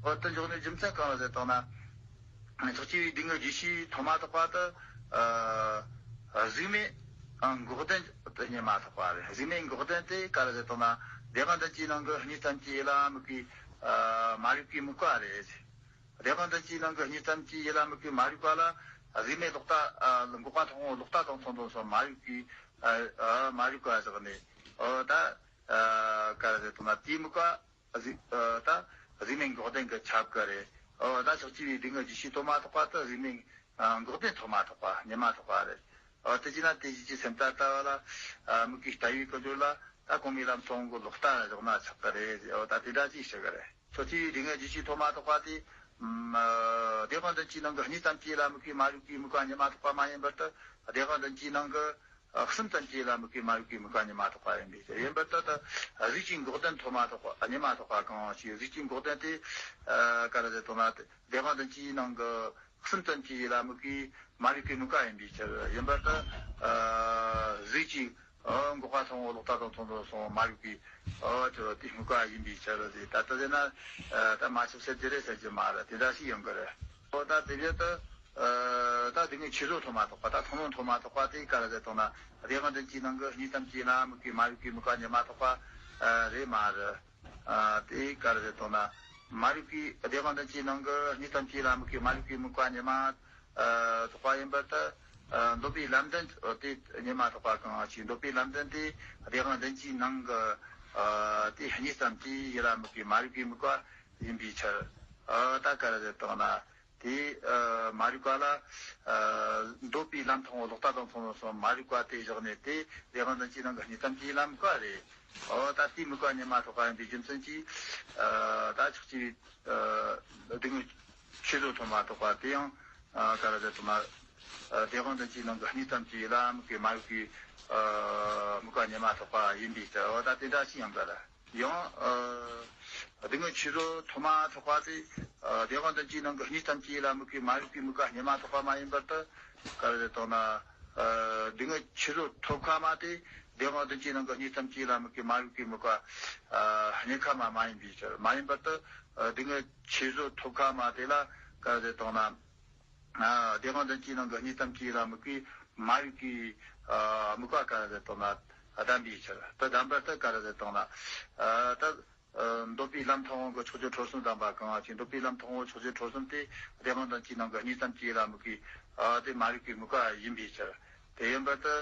ཨོ་དེ་འཇོག་ནས་རྒྱུ་མཚན་གང་ལ་ཟེར་བཏང་ན། ཕྱོགས་སྐྱེ་བའི་སྡུག་བསྔལ་རྒྱུ་ཤེས་ཐོན་མ་ཐག་པ་དེ་ཨ་གཟུགས་མེད་འགོག་བདེན་དུ་རྙེད་མ་ཐག་པ་རེད། གཟུགས་མེད་འགོག་བདེན་དེ་ག་རེ་ཟེར་བཏང་ན། དེ་དབང་དོན་གྱི་ནང་གི་གཉིས་ཙམ་གྱི་ཡིད་ལ་དམིགས་པའི་ཨ་མ་རིག་པའི་དམིགས་པ་རེད། དེ་དབང་དོན་གྱི་ནང་གི་གཉིས་ཙམ་གྱི་ཡིད་ལ་དམིགས་པའི་མ་རིག་པ་ལ་གཟུགས་མེད་ལོག་ལྟ་ཨ་འགོག་པ་མཐོང་སྤང་ལོག་ལྟ་དང་མཚུངས་ལྡན་སོགས་མ་རིག་པའི་ཨ་ཨ་མ་རིག་པ་བཞག་ནས། ཨོ་ད་ཨ་ག་རེ་ཟེར་བཏང་ན་དེའི་དམིགས་པ་གཟུགས་ཨ་ད་གཟུགས་མེད་འགོག་བདེན་གྱི་ཁྱབ་ཀྱི་རེད། ཨོ་ད་ཕྱོགས་སྐྱེ་བའི་སྡུག་བསྔལ་རྒྱུ་ཤེས་ཐོན་མ་ཐག་པ་དེ་གཟུགས་མེད་ཨ་འགོག་བདེན་ཐོན་མ་ཐག་པ་རྙེད་མ་ཐག་པ་རེད། ཨོ་དེ་བྱས་ན་དེ་བཞིན་གྱི་སེམས་ད་ལྟ་བ་ལ་ཨ་དམིགས་པའི་ལྟ་བའི་ཀུན་སྦྱོར་ལ་ད་གོང་མའི་ལམ་སྤངས་གི་ལོག་ལྟ་བཞག་ན་ཆོག་གི་རེད། ཨོ་ད་དེ་འདྲ་ཅིག་བཤད་གི་རེད། ཕྱོགས་སྐྱེ་བའི་སྡུག་བསྔལ་རྒྱུ་ཤེས་ཐོན་མ་ཐག་པ་དེ། ཨ་དེ་དབང་དོན་གྱི་ནང་གི་གཉིས་ཙམ་གྱི་ལ་དམིགས་པའི་མ་རིག་པའི་དམིགས་པ་རྙེད་མ་ཐག་པ་མ་ཡིན་པར་དུ། དེ་དབང་དོན་གྱི་ནང་གི་ཨ་གསུམ་ཙམ་གྱི་ལ་དམིགས་པའི་མ་རིག་པའི་དམིགས་པ་རྙེད་མ་ཐག་པ་ཡིན་པའི་ཕྱིར། ཡིན་པར་དུ་ད་གཟུགས་ཀྱི་འགོག་བདེན་ཐོན་མ་ཐག་པ་རྙེད་མ་ཐག་པ་གང་ཞིག་གཟུགས་ཀྱི་འགོག་བདེན་དེ་ཨ་ག་རེ་ཟེར་བཏང་ན། དེ་དབང་དོན་གྱི་ནང་གི་གསུམ་ཙམ་གྱི་ལ་དམིགས་པའི་མ་རིག་པའི་དམིགས་པ་ཡིན་པའི་ཕྱིར། ཡིན་པར་དུ་ཨ་གཟུགས་ཀྱི་ འགོག་པ་ཐུན་མོང་གློག་ལྟ་དང་མཚུངས་ལྡན་སོང་མ་རིག་པའི་ཨོ་ཅོ་དེ་དམིགས་པ་ཡིན་པའི་ཕྱིར་ཟེར། ད་ལྟ་ཟེར་ན་ད་མ་ཆགས་ཟེར་རྒྱུ་རེད་ཟེར་རྒྱུ་མ་རེད། དེ་འདྲ་ཞིག་ཡོང་གི་རེད། ཨོ་ད་དེ་བཞིན་དུ་ད་སྡུག་བསྔལ་ཆོས་བཟོད་ཐོབ་མ་ཐག་པ། ད་ཐུན་མོང་ཐོབ་མ་ཐག་པ་དེ་ག་རེ་ཟེར་དང་ན། བདེན་དཔང་དོན་གཅིག་ནང་གི་གཉིས་ཙམ་གྱི་ལམ་དམིགས་པའི་མ་རིག་པའི་དམིགས་པ་ཉིད་མ་ཐག་པ་རེད་མ་རེད། དེ་ག་རེ་ཟེར་དང་ན། མ་རིག་པའི་བདེན་དཔང་དོན་གཅིག་ནང་གི་གཉིས་ཙམ་གྱི་ལམ་དམིགས་པའི་མ་རིག་པའི་དམིགས་པ་ཉིད་མ་ཐག་པ་ཡིན་པར་ཐལ། འདོད་པའི་ལམ་དོན་དེ་ཉིད་མ་ཐག་པ་གང་ཞིག་འདོད་པའི་ལམ་དོན་དེ་བདེན་དཔང་དོན་གཅིག་ནང་གི་དེ་གཉིས་ཙམ་གྱི་ཡུལ་ལ་དམིགས་པའི་མ་རིག་པའི་དམིགས་པ་ཡིན་པའི་ཕྱིར། ད་ག་རེ་ཟེར་དང་ན། དེ་མ་རིག་པ་ལ་འདོད་པའི་ལམ་ཐུན་མོང་གློག་ལྟ་དང་མཚུངས་ལྡན་སོང་མ་རིག་པ་དེ་བཞག་ནས། དེ་བདེན་དཔང་དོན་གཅིག་ནང་གི་གཉིས་ཙམ་གྱི་ལམ་དམིགས་པ་རེད། ཨོ་ད་དེའི་དམིགས་པ་ཉིད་མ་ཐག་པ་ཡིན་པའི་རྒྱུ་མཚན་གྱིས། ད་ཆགས་ཆེ་བའི་སྡུག་བསྔལ་ཆོས་བཟོད་ཐོབ་མ་ཐག་པ་དེ་ཡང་ག་རེ་ཟེར་དང་ན། བདེན་དཔང་དོན་གཅིག་ནང་གི་གཉིས་ཙམ་གྱི་ལམ་དམིགས་པའི་མ་རིག་པའི་དམིགས་པ་ཉིད་མ་ཐག་པ་ཡིན་པའི་ཕྱིར། ཨོ་ད་དེ་འདྲ་ཞིག་ཡང་ག་རེ། ཡང་། སྡུག་བསྔལ་ཆོས་བཟོད་ཐོབ་མ་ཐག་པ་དེ། བདེན་དཔང་དོན་གཅིག་ནང་གི་གཉིས་ཙམ་གྱི་ལམ་དམིགས་པའི་མ་རིག་པའི་དམིགས་པ་ཉིད་མ་ཐག་པ་མ་ཡིན་པར་ཐལ། ག་རེ་ཟེར་དང་ན། སྡུག་བསྔལ་ཆོས་བཟོད་ཐོབ་ཁ་མ་དེ། བདེན་དཔང་དོན་གཅིག་ནང་གི་གཉིས་ཙམ་གྱི་ལམ་དམིགས་པའི་མ་རིག་པའི་དམིགས་པ་རྙེད་ཁ་མ་མ་ཡིན་པའི་ཕྱིར། མ་ཡིན་པར་ཐལ། སྡུག་བསྔལ་ཆོས་བཟོད་ཐོབ་ཁ་མ་དེ་ལ་ག་རེ་ཟེར་དང་ན། བདེན་དཔང་དོན་གཅིག་ནང་གི་གཉིས་ཙམ་གྱི་ལམ་དམིགས་པའི་མ་རིག་པའི་དམིགས་པ་ག་རེ་ཟེར་དང་ན། བདེན་པའི་ཕྱིར། ད་བདེན་པར་ཐལ། ག་རེ་ཟེར་དང་ན། ད། འདོད་པའི་ལམ་ཐུན་མོང་གི་ཕྱོགས་ཆོས་འཁོར་གསུམ་དང་པོ་གང་ཞིག་འདོད་པའི་ལམ་ཐུན་མོང་ཕྱོགས་ཆོས་འཁོར་གསུམ་དེ་བདེན་དཔང་དོན་གཅིག་ནང་གི་གཉིས་ཙམ་གྱི་ལམ་དམིགས་པའི་དེ་མ་རིག་པའི་དམིགས་པ་ཡིན་པའི་ཕྱིར། དེ་ཡིན་པར་ཐལ།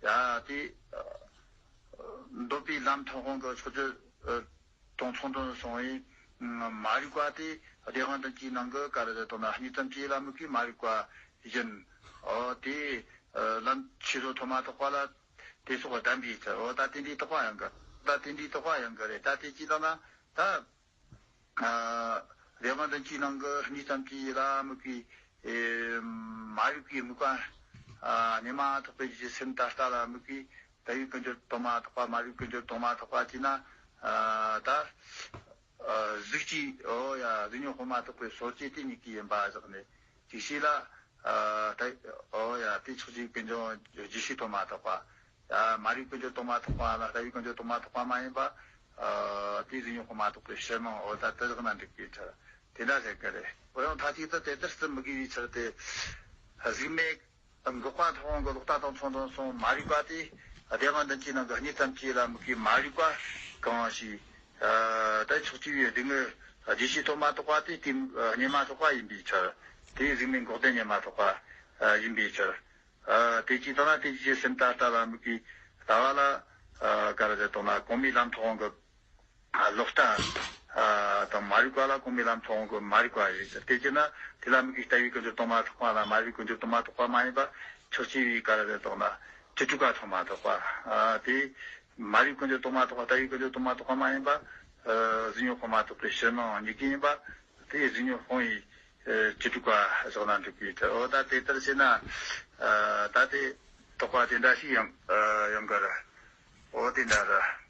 ཡ་དེ། འདོད་པའི་ལམ་ཐུན་མོང་གི་ཕྱོགས་ཆོས་དང་མཚུངས་ལྡན་སོང་བའི་མ་རིག་པ་དེ་བདེན་དཔང་དོན་གཅིག་ནང་གི་ག་རེ་ཟེར་དང་ན། གཉིས་ཙམ་གྱི་ལམ་དམིགས་པའི་མ་རིག་པ་ཡིན། ཨོ་དེ་ལམ་ཆོས་བཟོད་ཐོབ་མ་ཐག་པ་ལ། དེ་སོགས་བདེན་པའི་ཕྱིར། འོ་ད་དེ་འདྲའི་རྟོག་པ་ཡང་གི། ད་དེ་འདྲའི་རྟོག་པ་ཡང་གི་རེད། ད་དེ་ཅི་ལྟར་ན་ད། ཨ་བདེན་དཔང་དོན་གཅིག་ནང་གི་གཉིས་ཙམ་གྱི་ལམ་དམིགས་པའི་ཨེ་མ་རིག་པའི་དམིགས་པ། ཨ་ཉིད་མ་ཐག་པའི་རྒྱུ་སེམས་ད་ལྟ་ལ་དམིགས་པའི་ལྟ་བའི་ཀུན་འབྱུང་དང་མ་ཐག་པ། མ་རིག་ཀུན་འབྱུང་དང་མ་ཐག་པ་ཅི་ན། ཨ་ད། ཨ་གཟུགས་ཀྱི་ཨོ་ཡ་གཟུགས་མྱོང་དཔག་མ་ཐག་པའི་སོ་སྐྱེ་དེ་ཉིད་ཀྱི་ཡིན་པ་བཞག་ནས། ཅིག་ཤོས་ལ། ཨ་ད་ཨོ་ཡ་དེ་ཆགས་ཆེ་བའི་ཀུན་འབྱུང་རྒྱུ་ཤེས་དང་མ་ཐག་པ། ཨ་མ་རིག་ཀུན་འབྱུང་དང་མ་ཐག་པ་ལ་ལྟ་བའི་ཀུན་འབྱུང་དང་མ་ཐག་པ་མ་ཡིན་པ། ཨ་དེ་གཟུགས་མྱོང་དཔག་མ་ཐག་པའི་ཕྱིར་མིན། ཨོ་ད་དེ་བཞག་ན་འགྲིག་པའི་ཕྱིར། དེ་འདྲ་ཟེར་གི་རེད། འོ་ཡང་མཐའ་གཅིག་ཏུ་དེ་ལྟར་བརྩི་མི་དགོས་པའི་ཕྱིར་ཏེ། གཟུགས་མེད། འགོག་པ་ཐུན་མོང་གི་ལོག་ལྟ་དང་མཚུངས་ལྡན་སོང་མ་རིག་པ་དེ། བདེན་དཔང་དོན་གཅིག་ནང་གི་གཉིས་ཙམ་གྱི་ལམ་དམིགས་པའི་མ་རིག་པ་གང་ཞིག་ཨ་ད་ཕྱོགས་གཅིག་པའི་སྡུག་བསྔལ་རྒྱུ་ཤེས་དང་མ་ཐག་པ་དེ་དེ་ཉིད་མ་ཐག་པ་ཡིན་པའི་ཕྱིར། དེ་གཟུགས་མེད་འགོག་བདེན་ཉིད་མ་ཐག་པ་ཡིན་པའི་ཕྱིར། ཨ་དེ་ཅི་ལྟར་ན་དེ་ཅི་སེམས་ད་ལྟ་ལ་དམིགས་པའི་ལྟ་བ་ལ་ཨ་ག་རེ་ཟེར་དང་ན། གོང་མའི་ལམ་ཐུན་མོང་གི་ལོག་ལྟ་དང་མ་རིག་པ་ལ་གོང་མའི་ལམ་ཐུན་མོང་གི་མ་རིག་པ་རེད་ཟེར། དེ་བྱས་ན་དེ་ལ་དམིགས་པའི་ལྟ་བའི་ཀུན་འབྱུང་དང་མ་ཐག་པ་ལ་མ་རིག་ཀུན་འབྱུང་དང་མ་ཐག་པ་མ་ཡིན་པ། ཕྱོགས་གཅིག་པའི་ག་རེ་ཟེར་དང་ན། རྒྱུ་དྲུག་པ་དང་མ་ཐག་པ། དེ་མ་རིག་ཀུན་འབྱུང་དང་མ་ཐག་པ། ལྟ་བའི་ཀུན་འབྱུང་དང་མ་ཐག་པ་མ་ཡིན་པ། གཟུགས་མྱོང་དཔག་མ་ཐག་པའི་ཕྱིར་མིན་གཉིས་ཀྱི་ཡིན་པ། དེ་གཟུགས་མྱོང་དཔང་བའི་རྒྱུ་དྲུག་པ་བཞག་ན་འགྲིག་པའི་ཕྱིར། འོ་ད་དེ་ལྟར་བྱས་ན། ད་དེ་རྟོག་པ་དེ་འདྲ་ཞིག་ཡང་ཡང་གི་རེད། འོ་དེ་འདྲ་རེད།